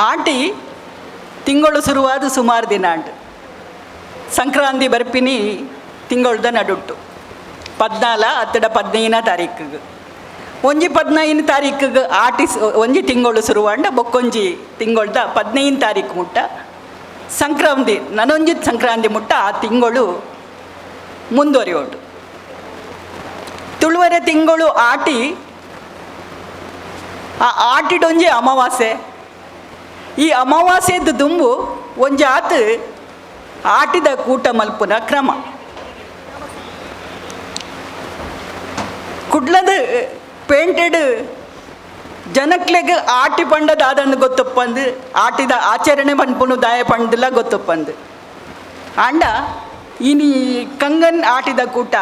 ಆಟಿ ತಿಂಗಳು ಶುರುವಾದ ಸುಮಾರು ದಿನ ಆಂಡ್. ಸಂಕ್ರಾಂತಿ ಬರ್ಪಿನಿ ತಿಂಗಳ್ದ ನಡುಟ್ಟು 14 ಅತ್ತಡ 15 ತಾರೀಕಿಗೆ. ಒಂಜಿ 15 ತಾರೀಕಿಗೆ ಆಟಿ ಒಂಜಿ ತಿಂಗಳು ಶುರುವಾಂಡ ಬೊಕ್ಕೊಂಜಿ ತಿಂಗಳ್ದ 15 ತಾರೀಕು ಮುಟ್ಟ ಸಂಕ್ರಾಂತಿ, ನನೊಂಜಿ ಸಂಕ್ರಾಂತಿ ಮುಟ್ಟ ಆ ತಿಂಗಳು ಮುಂದುವರಿಯೋಡು. ತುಳುವರೆ ತಿಂಗಳು ಆಟಿ. ಆ ಆಟಿಡೊಂಜಿ ಅಮಾವಾಸ್ಯೆ. ಈ ಅಮಾವಾಸ್ಯೆದ್ದು ದುಂಬು ಒಂಜಿ ಆತ್ ಆಟಿದ ಕೂಟ ಮಲ್ಪುನ ಕ್ರಮ. ಕುಡ್ಲದ ಪೇಂಟೆಡ್ ಜನಕ್ಲೆಗ್ ಆಟಿ ಪಂಡ ದಾದಂದು ಗೊತ್ತಪ್ಪಂದು, ಆಟಿದ ಆಚರಣೆ ಪನ್ಪುನು ದಾಯ ಪಂಡಲ ಗೊತ್ತಪ್ಪಂದು. ಆಂಡ ಇನಿ ಕಂಗನ್ ಆಟಿದ ಕೂಟ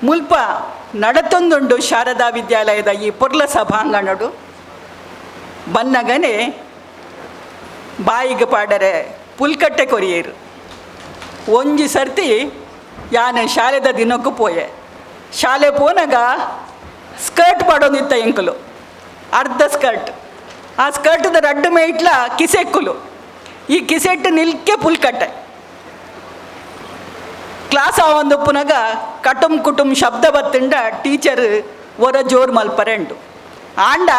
ಮುಲ್ಪ ನಡತೊಂದುಂಡು. ಶಾರದಾ ವಿದ್ಯಾಲಯದ ಈ ಪೊರ್ಲ ಸಭಾಂಗಣಡು ಬನ್ನಗನೆ ಬಾಯಿಗೆ ಪಾಡರೆ ಪುಲ್ಕಟ್ಟೆ ಕೊರಿಯೇರು. ಒಂಜಿ ಸರ್ತಿ ಯಾನ್ ಶಾಲೆದ ದಿನಕ್ಕೂ ಪೋಯೆ. ಶಾಲೆ ಪೋನಾಗ ಸ್ಕರ್ಟ್ ಪಾಡೊಂದಿತ್ತ ಎಂಕುಲು, ಅರ್ಧ ಸ್ಕರ್ಟ್. ಆ ಸ್ಕರ್ಟ್ದ ರಡ್ಡು ಮೇಟ್ಲ ಕಿಸೆಕ್ಕುಲು. ಈ ಕಿಸೆಟ್ಟು ನಿಲ್ಕೆ ಪುಲ್ಕಟ್ಟೆ. ಕ್ಲಾಸ್ ಆವೊಂದುಪ್ಪುನಗ ಕಟುಂ ಕುಟುಂ ಶಬ್ದ ಬತ್ತುಂಡ ಟೀಚರ್ ಒರ ಜೋರು ಮಲ್ಪರೆಂಡು. ಆಂಡ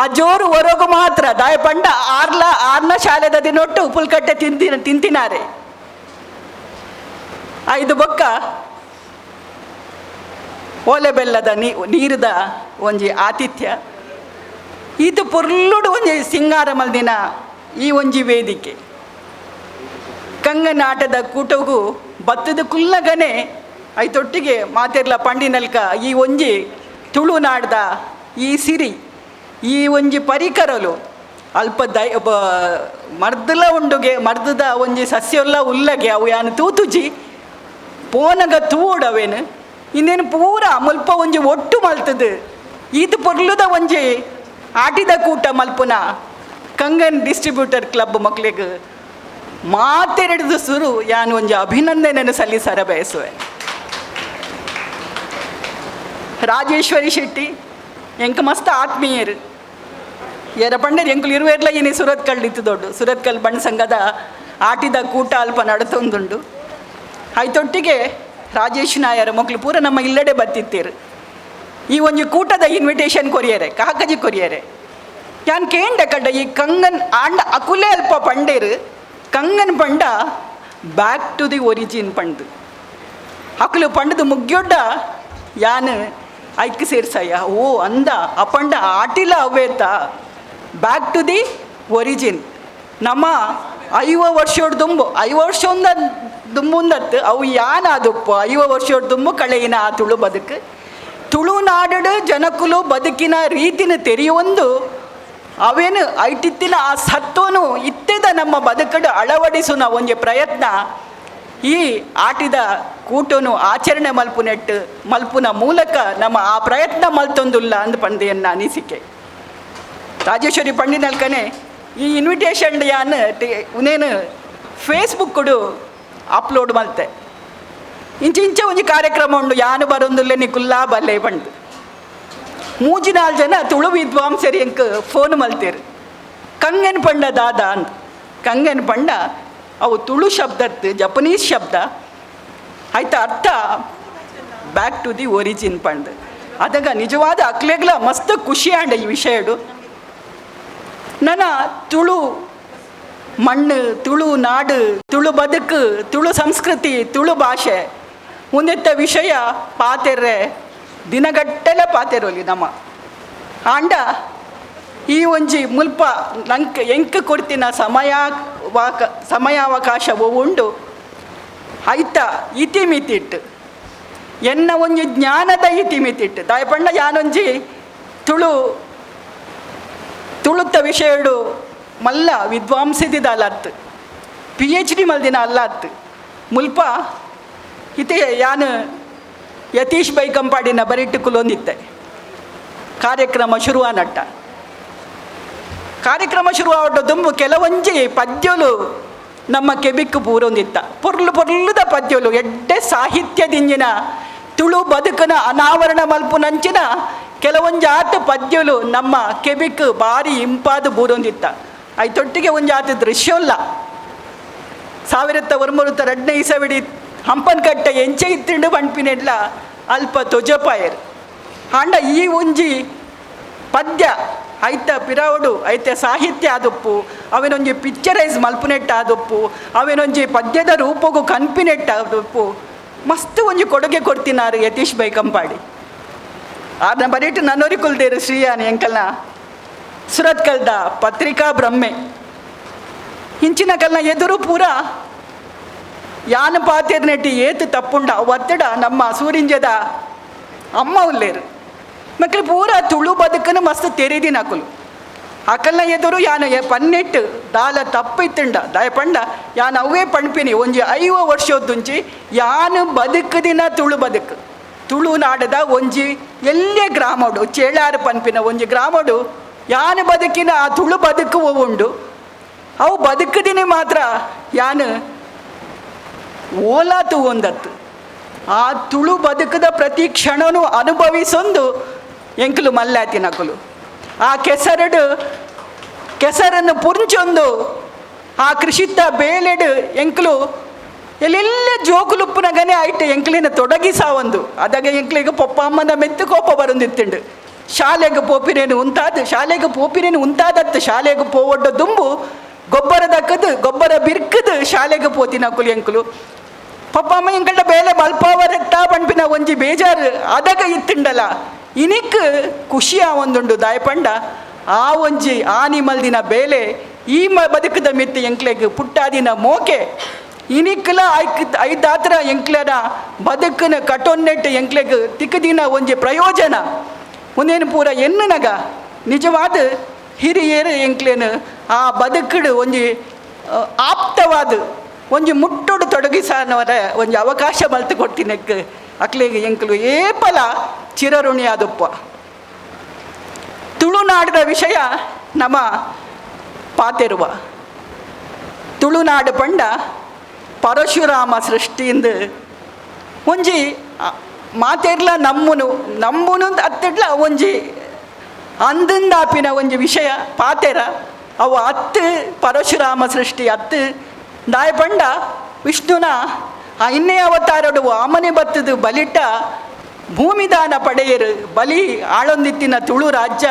ಆ ಜೋರು ಒರಗು ಮಾತ್ರ. ದಾಯ ಪಂಡ ಆರ್ಲ ಆರ್ನ ಶಾಲೆದ ದಿನೊಟ್ಟು ಪುಲ್ಕಟ್ಟೆ ತಿಂತಿನ ತಿಂತಿನಾರೆ. ಐದು ಬೊಕ್ಕ ಓಲೆ ಬೆಲ್ಲದ ನೀರುದ ಒಂಜಿ ಆತಿಥ್ಯ. ಇದು ಪೊರ್ಲುಡು ಒಂಜಿ ಸಿಂಗಾರ ಮಲ್ದಿನ ಈ ಒಂಜಿ ವೇದಿಕೆ. ಕಂಗನಾಟದ ಕೂಟಗು ಬತ್ತದ ಕುಲ್ಲಗನೆ ಐತೊಟ್ಟಿಗೆ ಮಾತೆರ್ಲ ಪಂಡಿನಲ್ಕ ಈ ಒಂಜಿ ತುಳುನಾಡ್ದ ಈ ಸಿರಿ, ಈ ಒಂಜಿ ಪರಿಕರಲು ಅಲ್ಪ ದೈ ಮರ್ದಲ ಉಂಡುಗೆ, ಮರ್ದದ ಒಂಜಿ ಸಸ್ಯೊಲ್ಲ ಉಲ್ಲಗೆ. ಅವು ಯಾನ್ ತೂತುಜಿ, ಪೋನಗ ತೂಡವೇನು. ಇನ್ನೇನು ಪೂರ ಮುಲ್ಪ ಒಂಜಿ ಒಟ್ಟು ಮಲ್ತದು ಈತ ಪೊರ್ಲುದ ಒಂಜಿ ಆಟಿದ ಕೂಟ ಮಲ್ಪುನ ಕಂಗನ್ ಡಿಸ್ಟ್ರಿಬ್ಯೂಟರ್ ಕ್ಲಬ್ ಮಕ್ಳಿಗೆ ಮಾತೆರೆಡ್ದು ಸುರು ಯಾನ್ ಒಂಜಿ ಅಭಿನಂದನೆಯನ್ನು ಸಲ್ಲಿಸರ ಬಯಸುವೆ. ರಾಜೇಶ್ವರಿ ಶೆಟ್ಟಿ ಎಂಕ ಮಸ್ತ್ ಆತ್ಮೀಯರು. ಏರ ಪಂಡರ್ ಎಂಕುಲು ಇರುವೇರ್ಲ ಇನಿ ಸುರತ್ಕಲ್ ಇತ್ತು. ದೊಡ್ಡ ಸುರತ್ಕಲ್ ಬಣ್ಣ ಸಂಘದ ಆಟಿದ ಕೂಟ ಅಲ್ಪ ನಡತೊಂದುಂಡು. ಐತೊಟ್ಟಿಗೆ ರಾಜೇಶ್ ನಾಯರ ಮಕ್ಕಳು ಪೂರ ನಮ್ಮ ಇಲ್ಲಡೆ ಬತ್ತಿತ್ತೀರು. ಈ ಒಂಜಿ ಕೂಟದ ಇನ್ವಿಟೇಷನ್ ಕೊರಿಯರೆ, ಕಾಕಜಿ ಕೊರಿಯರೆ. ಯಾನ್ ಕೇಂಡ ಕಡ್ಡ ಈ ಕಂಗನ್ ಆಂಡ ಅಕುಲೆ ಅಲ್ಪ ಪಂಡೇರು, ಕಂಗನ್ ಪಂಡ back to the origin ಪಂಡ್ದು. ಅಕುಲು ಪಂಡದು ಮುಗ್ಯೊಡ್ಡ ಯಾನ್ ಐಕ್ ಸೇರ್ಸಯ್ಯ. ಓ ಅಂದ, ಅಪಂಡ ಆಟಿಲ ಅವೇತ back to the origin. ನಮ್ಮ 50 ವರ್ಷೋಡ್ ದುಂಬು, 50 ವರ್ಷೊಂದ ದುಂಬುಂದತ್ತು ಅವು ಯಾನಾದುಪ್ಪು. 50 ವರ್ಷೋಡ್ ದುಂಬು ಕಳೆಯಿನ ಆ ತುಳು ಬದುಕು, ತುಳುನಾಡು ಜನಕುಲು ಬದುಕಿನ ರೀತಿನ ತೆರೆಯೊಂದು ಅವೇನು ಐಟಿತ್ತಿನ ಆ ಸತ್ವನು ಇತ್ತೆದ ನಮ್ಮ ಬದುಕಡು ಅಳವಡಿಸುನ ಒಂಜಿ ಪ್ರಯತ್ನ ಈ ಆಟಿದ ಕೂಟನು ಆಚರಣೆ ಮಲ್ಪುನೆಟ್ಟು ಮಲ್ಪುನ ಮೂಲಕ ನಮ್ಮ ಆ ಪ್ರಯತ್ನ ಮಲ್ತೊಂದುಲ್ಲ ಅಂದ್ ಪಂದೆಯನ್ನ ಅನಿಸಿಕೆ. ರಾಜೇಶ್ವರಿ ಪಂಡಿನಲ್ಕನೆ ಈ ಇನ್ವಿಟೇಷನ್ ಯಾನ್ ಉನೇನು ಫೇಸ್ಬುಕ್ ಅಪ್ಲೋಡ್ ಮಲ್ತೆ. ಇಂಚ ಇಂಚ ಒಂಜಿ ಕಾರ್ಯಕ್ರಮ ಉಂಡು, ಯಾನು ಬರೊಂದುಲ್ಲೆ, ನಿಕುಲ್ಲಾ ಬಲ್ಲೆ ಪಂಡ್. ಮೂಜಿ ನಾಲ್ ಜನ ತುಳು ವಿದ್ವಾಂಸರು ಎಂಕ್ ಫೋನ್ ಮಲ್ತೇರು. ಕಂಗನ್ ಪಂಡ ದಾದ ಅಂದ್. ಕಂಗನ್ ಪಂಡ ಅವು ತುಳು ಶಬ್ದತ್ತು, ಜಪನೀಸ್ ಶಬ್ದ ಆಯ್ತಾ. ಅರ್ಥ back to the origin ಪಂಡ್. ಅದಗ ನಿಜವಾದ ಅಕ್ಲೆಗ್ಲ ಮಸ್ತ್ ಖುಷಿ ಆಂಡ ಈ ವಿಷಯಡು. ನನ್ನ ತುಳು ಮಣ್ಣು, ತುಳು ನಾಡು, ತುಳು ಬದುಕು, ತುಳು ಸಂಸ್ಕೃತಿ, ತುಳು ಭಾಷೆ ಮುಂದೆತ್ತ ವಿಷಯ ಪಾತೆರ್ರೆ ದಿನಗಟ್ಟಲೆ ಪಾತೆರೋಲಿ ನಮ್ಮ. ಆಂಡ ಈ ಒಂಜಿ ಮುಲ್ಪ ನಂಕ್ ಎಂಕ್ ಕೊಡ್ತಿನ ಸಮಯ ವಾಕ ಸಮಯಾವಕಾಶ ಉಂಡು, ಐತ ಇತಿಮಿತಿಟ್ಟು, ಎನ್ನ ಒಂಜಿ ಜ್ಞಾನದ ಇತಿಮಿತಿಟ್ಟು. ದಾಯಪಂಡ ಯಾನೊಂಜಿ ತುಳುತ್ತ ವಿಷಯಡು ಮಲ್ಲ ವಿದ್ವಾಂಸದಿದ ಅಲ್ಲತ್ತು, ಪಿಎಚ್‌ಡಿ ಮಲ್ದಿನ ಅಲ್ಲತ್ತು. ಮುಲ್ಪ ಇತ್ತೆ ಯಾನು ಯತೀಶ್ ಬೈಕಂಪಾಡಿನ ಬರಿಟ್ಟು ಕುಲೊಂದಿತ್ತೆ. ಕಾರ್ಯಕ್ರಮ ಶುರುವಾನಟ್ಟ, ಕಾರ್ಯಕ್ರಮ ಶುರುವಾವಟ ದುಂಬು ಕೆಲವೊಂಜಿ ಪದ್ಯಲು ನಮ್ಮ ಕೆಬಿಕ್ಕು ಪೂರೊಂದಿತ್ತ. ಪೊರ್ಲು ಪೊರ್ಲುದ ಪದ್ಯಲು, ಎಡ್ಡೆ ಸಾಹಿತ್ಯದಿಂಜಿನ ತುಳು ಬದುಕನ ಅನಾವರಣ ಮಲ್ಪುನಂಚಿನ ಕೆಲವೊಂಜಾತ ಪದ್ಯಲು ನಮ್ಮ ಕೆಬಿಕ್ ಬಾರಿ ಇಂಪಾದ ಬೂರೊಂದಿತ್ತ. ಐತೊಟ್ಟಿಗೆ ಒಂಜಾತಿ ದೃಶ್ಯ ಇಲ್ಲ. 1902ನೇ ಇಸವಿಡಿ ಹಂಪನಕಟ್ಟೆ ಎಂಚೆ ಇತ್ತಿಂಡು ಪನ್ಪಿನೆಡ್ಲ ಅಲ್ಪ ತೊಜಪಾಯರ್. ಆಂಡ ಈ ಒಂಜಿ ಪದ್ಯ ಐತ ಪಿರಾವುಡು ಐತ ಸಾಹಿತ್ಯ ಆದೊಪ್ಪು, ಅವೆನೊಂಜಿ ಪಿಕ್ಚರೈಸ್ ಮಲ್ಪುನೆಟ್ಟ ಆದೊಪ್ಪು, ಅವೆನೊಂಜಿ ಪದ್ಯದ ರೂಪಗು ಕನ್ಪಿನೆಟ್ಟ ಆದೊಪ್ಪು, ಮಸ್ತ್ ಒಂಜಿ ಕೊಡುಗೆ ಕೊಡ್ತಿನಾರು ಯತೀಶ್ ಬೈಕಂಪಾಡಿ. ಆರ್ನ ಬರೀಟು ನನ್ನೊರಿ ಕುಲ್ದೇರು ಶ್ರೀಯಾನಿ ಎಂಕಲ್ನ ಸುರತ್ಕಲ್ದ ಪತ್ರಿಕಾ ಬ್ರಹ್ಮೆ. ಇಂಚಿನ ಕಲ್ನ ಎದುರು ಪೂರ ಯಾನ ಪಾತೆರ್ನೆಟ್ಟಿ ಏತು ತಪ್ಪುಂಡ ಒತ್ತಡ. ನಮ್ಮ ಸೂರಿಂಜದ ಅಮ್ಮ ಉಲ್ಲೇರು, ಮಕ್ಕಳು ಪೂರ ತುಳು ಬದುಕನ್ನು ಮಸ್ತ್ ತೆರಿದಿನ ಅಕುಲು. ಅಕಲ್ನ ಎದುರು ಯಾನ ಪನ್ನೆಟ್ಟು ದಾಲ ತಪ್ಪಿತ್ತುಂಡ ದಯಪಂಡ ಯಾನ್ ಅವೇ ಪಣ್ಪಿನಿ. ಒಂಜಿ 50 ವರ್ಷೊದ್ದುಂಚಿ ಯಾನು ಬದುಕುದಿನ ತುಳು ಬದುಕು, ತುಳುನಾಡದ ಒಂಜಿ ಎಲ್ಲೇ ಗ್ರಾಮಡು, ಚೇಳಾರು ಪನ್ಪಿನ ಒಂಜಿ ಗ್ರಾಮಡು ಯಾನು ಬದುಕಿನ ಆ ತುಳು ಬದುಕು ಉಂಡು. ಅವು ಬದುಕುದಿನಿ ಮಾತ್ರ ಯಾನು ಓಲಾ ತೂವೊಂದತ್ತು. ಆ ತುಳು ಬದುಕದ ಪ್ರತಿ ಕ್ಷಣನೂ ಅನುಭವಿಸೊಂದು ಎಂಕುಲು ಮಲ್ಲಾತಿನಕುಲು. ಆ ಕೆಸರಡು ಕೆಸರನ್ನು ಪುಂಚೊಂದು ಆ ಕೃಷಿತ್ತ ಬೇಲೆಡು ಎಂಕುಲು ಎಲ್ಲೆಲ್ಲ ಜೋಕುಲುಪ್ಪುನಗನೆ ಆಯ್ತು ಎಂಕ್ಲಿನ ತೊಡಗಿಸಾವೊಂದು. ಅದಾಗ ಎಂಕ್ಲಿಗೆ ಪೊಪ್ಪ ಅಮ್ಮನ ಮೆತ್ತು ಕೋಪ ಬರೊಂದಿತ್ತುಂಡು. ಶಾಲೆಗೆ ಪೋಪಿನೇನು ಉಂತಾದ, ಶಾಲೆಗೆ ಪೋಪಿನೇನು ಉಂತಾದತ್ತು. ಶಾಲೆಗೆ ಪೋವೊಡ್ಡ ದುಂಬು ಗೊಬ್ಬರ ದಕ್ಕದು, ಗೊಬ್ಬರ ಬಿರ್ಕದು ಶಾಲೆಗೆ ಪೋತಿನಕುಲು ಎಂಕುಲು. ಪಪ್ಪ ಅಮ್ಮ ಎಂಕಲ್ಡ ಬೇಲೆ ಮಲ್ಪಾವರೆತ್ತ ಪನ್ಪಿನ ಒಂಜಿ ಬೇಜಾರು ಅದಗ ಇತ್ತುಂಡಲ, ಇನಿಕ್ ಖುಷಿ ಒಂದುಂಡು. ದಾಯಪಂಡ ಆ ಒಂಜಿ ಆನಿ ಮಲ್ದಿನ ಬೇಲೆ ಈ ಬದುಕದ ಮಿತ್ತು ಎಂಕ್ಲೆಗ್ ಪುಟ್ಟಾದಿನ ಮೋಕೆ ಇನಿಕ್ಲ ಐಕ್ ಐದಾತ್ರ ಎಂಕ್ಲೆನ ಬದುಕನ ಕಟೊನ್ನೆಟ್ಟು ಎಂಕ್ಲೆಗ್ ತಿಕ್ಕದಿನ ಒಂಜಿ ಪ್ರಯೋಜನ ಒಂದೇನು ಪೂರ ಎನ್ನುನಗ ನಿಜವಾದ ಹಿರಿಯರು ಎಂಕ್ಲೇನು ಆ ಬದುಕುಡು ಒಂಜಿ ಆಪ್ತವಾದ ಒಂಜಿ ಮುಟ್ಟುಡು ತೊಡಗಿಸನವರ ಒಂಜಿ ಅವಕಾಶ ಮಲ್ತು ಕೊಡ್ತಿನಕ್ಕೆ ಅಕ್ಲೆಗ್ ಎಂಕ್ಲು ಏಪಲ ಚಿರಋಣಿ ಆದಪ್ಪ. ತುಳುನಾಡಿನ ವಿಷಯ ನಮ್ಮ ಪಾತೆರುವ. ತುಳುನಾಡು ಪಂಡ ಪರಶುರಾಮ ಸೃಷ್ಟಿಯಿಂದ ಒಂಜಿ ಮಾತೆರ್ಲ ನಮ್ಮುನು ನಂಬುನು ಅತ್ತಿಡ್ಲ ಒಂಜಿ ಅಂದಂದಾಪಿನ ಒಂಜಿ ವಿಷಯ ಪಾತೆರ ಅವು ಅತ್ತು. ಪರಶುರಾಮ ಸೃಷ್ಟಿ ಅತ್ತು. ದಾಯ ಪಂಡ ವಿಷ್ಣುನ ಆ ಇನ್ನೇ ಅವತಾರಡು ವಾಮನೆ ಬತ್ತದು ಬಲಿಟ ಭೂಮಿದಾನ ಪಡೆಯರು ಬಲಿ ಆಳೊಂದಿತ್ತಿನ ತುಳು ರಾಜ್ಯ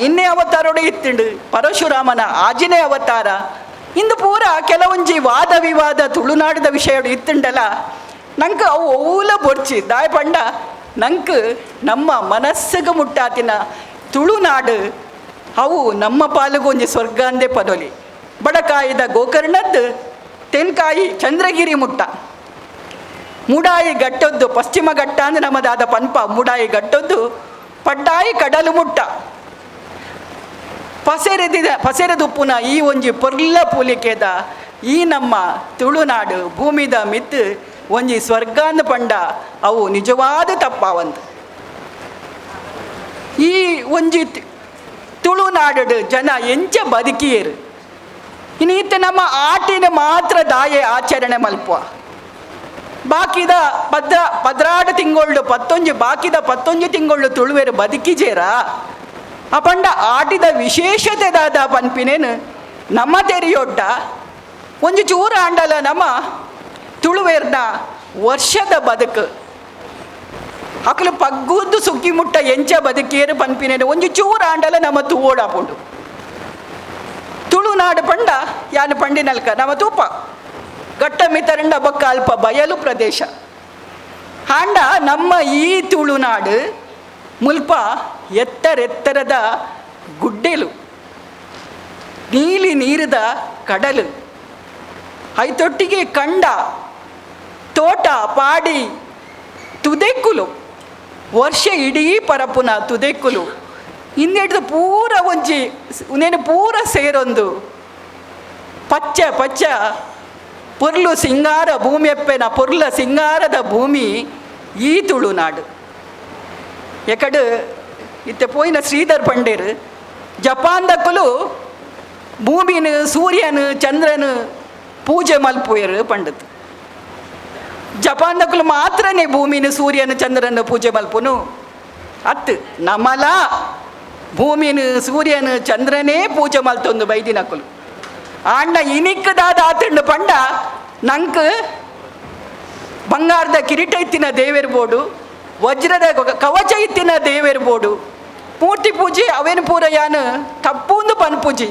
ಇನ್ನೇ ಅವತಾರೋಡೆ ಇತ್ತಿಂಡು. ಪರಶುರಾಮನ ಆಜಿನೇ ಅವತಾರ ಇಂದು ಪೂರ ಕೆಲವೊಂಜಿ ವಾದ ವಿವಾದ ತುಳುನಾಡಿದ ವಿಷಯ ಇತ್ತುಂಡಲ, ನಂಗೆ ಅವು ಓಲ ಬೊರ್ಚಿ. ದಾಯ ಪಂಡ ನಂಗೆ ನಮ್ಮ ಮನಸ್ಸಿಗೆ ಮುಟ್ಟಾತಿನ ತುಳುನಾಡು ಅವು ನಮ್ಮ ಪಾಲಿಗೆ ಒಂಜಿ ಸ್ವರ್ಗ ಅಂದೇ ಪದೊಲಿ. ಬಡಕಾಯಿದ ಗೋಕರ್ಣದ್ದು ತೆನ್ಕಾಯಿ ಚಂದ್ರಗಿರಿ ಮುಟ್ಟ, ಮುಡಾಯಿ ಗಟ್ಟೊದ್ದು, ಪಶ್ಚಿಮ ಘಟ್ಟ ಅಂದ್ರೆ ನಮ್ಮದಾದ ಪನ್ಪ, ಮುಡಾಯಿ ಗಟ್ಟೊದ್ದು ಪಡ್ಡಾಯಿ ಕಡಲು ಮುಟ್ಟ ಪಸೆರೆದಿದ ಪಸೆರೆದುಪ್ಪುನ ಈ ಒಂಜಿ ಪೊರ್ಲ ಪೂಲಿಕೆದ ಈ ನಮ್ಮ ತುಳುನಾಡು ಭೂಮಿದ ಮಿತ್ತು ಒಂಜಿ ಸ್ವರ್ಗಾಂದ ಪಂಡ ಅವು ನಿಜವಾದ ತಪ್ಪಾವಂದು. ಈ ಒಂಜಿ ತುಳುನಾಡು ಜನ ಎಂಚ ಬದುಕಿಯರು? ಇನ್ನೀತ ನಮ್ಮ ಆಟಿನ ಮಾತ್ರ ದಾಯೆ ಆಚರಣೆ ಮಲ್ಪುವ? ಬಾಕಿದ 12 ತಿಂಗಳು ಪತ್ತೊಂಜಿ, ಬಾಕಿದ ಪತ್ತೊಂಜಿ ತಿಂಗಳು ತುಳುವೆರು ಬದುಕಿಜೇರಾ? ಆ ಪಂಡ ಆಟಿದ ವಿಶೇಷತೆ ದಾದ ಪನ್ಪಿನೇನು ನಮ್ಮ ತೆರಿಯೊಡ್ಡ. ಒಂಜಿ ಚೂರು ಆಂಡಲ ನಮ್ಮ ತುಳುವೇರ್ನ ವರ್ಷದ ಬದುಕು, ಅಕಲು ಪಗ್ಗುದ್ದು ಸುಗ್ಗಿ ಮುಟ್ಟ ಎಂಚ ಬದುಕೇರು ಪನ್ಪಿನೇನು ಒಂಜಿ ಚೂರು ಆಂಡಲ ನಮ್ಮ ತೂವೋಡಾಪುಂಡು. ತುಳುನಾಡು ಪಂಡ ಯಾನು ಪಂಡಿನಲ್ಕ ನಮ್ಮ ತೂಪ ಘಟ್ಟ ಮಿತರಂಡ ಬೊಕ್ಕ ಅಲ್ಪ ಬಯಲು ಪ್ರದೇಶ. ಹಾಂಡ ನಮ್ಮ ಈ ತುಳುನಾಡು ಮುಲ್ಪ ಎತ್ತರೆತ್ತರದ ಗುಡ್ಡೆಲು, ನೀಲಿ ನೀರದ ಕಡಲು, ಐತೊಟ್ಟಿಗೆ ಕಂಡ, ತೋಟ, ಪಾಡಿ, ತುದೆಕ್ಕುಲು, ವರ್ಷ ಇಡೀ ಪರಪುನ ತುದೆಕ್ಕುಲು ಇನ್ನೆಡ್ದು ಪೂರ ಒಂಜಿ ಉಂದೇನು ಪೂರ ಸೇರೊಂದು ಪಚ್ಚ ಪಚ್ಚ ಪೊರ್ಲು ಸಿಂಗಾರ ಭೂಮಿಯಪ್ಪೆನ ಪೊರ್ಲ ಸಿಂಗಾರದ ಭೂಮಿ ಈ ತುಳುನಾಡು. ಎಕಡು ಇತ್ತೆ ಪೋಯಿನ ಶ್ರೀಧರ್ ಪಂಡೇರು, ಜಪಾನ್ದಕ್ಕಲು ಭೂಮಿನ ಸೂರ್ಯನ ಚಂದ್ರನ ಪೂಜೆ ಮಲ್ಪುವೆರು ಪಂಡತ್. ಜಪಾನ್ದಕ್ಕಲು ಮಾತ್ರನೇ ಭೂಮಿನ ಸೂರ್ಯನ ಚಂದ್ರನ ಪೂಜೆ ಮಲ್ಪುನು ಅತ್ತು. ನಮಲ ಭೂಮಿನ ಸೂರ್ಯನ ಚಂದ್ರನೇ ಪೂಜೆ ಮಲ್ತೊಂದು ಬೈದಿನಕುಲು. ಆಂಡ ಇನಿಕ್ ದಾದ ಆತುಂಡು ಪಂಡ ನಂಕ್ ಬಂಗಾರದ ಕಿರೀಟ ಇತ್ತಿನ ದೇವೆರ್ ಬೋಡು, ವಜ್ರದ ಕವಚ ಇತ್ತಿನ ದೇವೆರ್ ಬೋಡು, ಮೂರ್ತಿ ಪೂಜೆ ಅವೇನು ಪೂರ ಯಾನ್ ತಪ್ಪುಂದು ಪನ್ಪುಜಿ.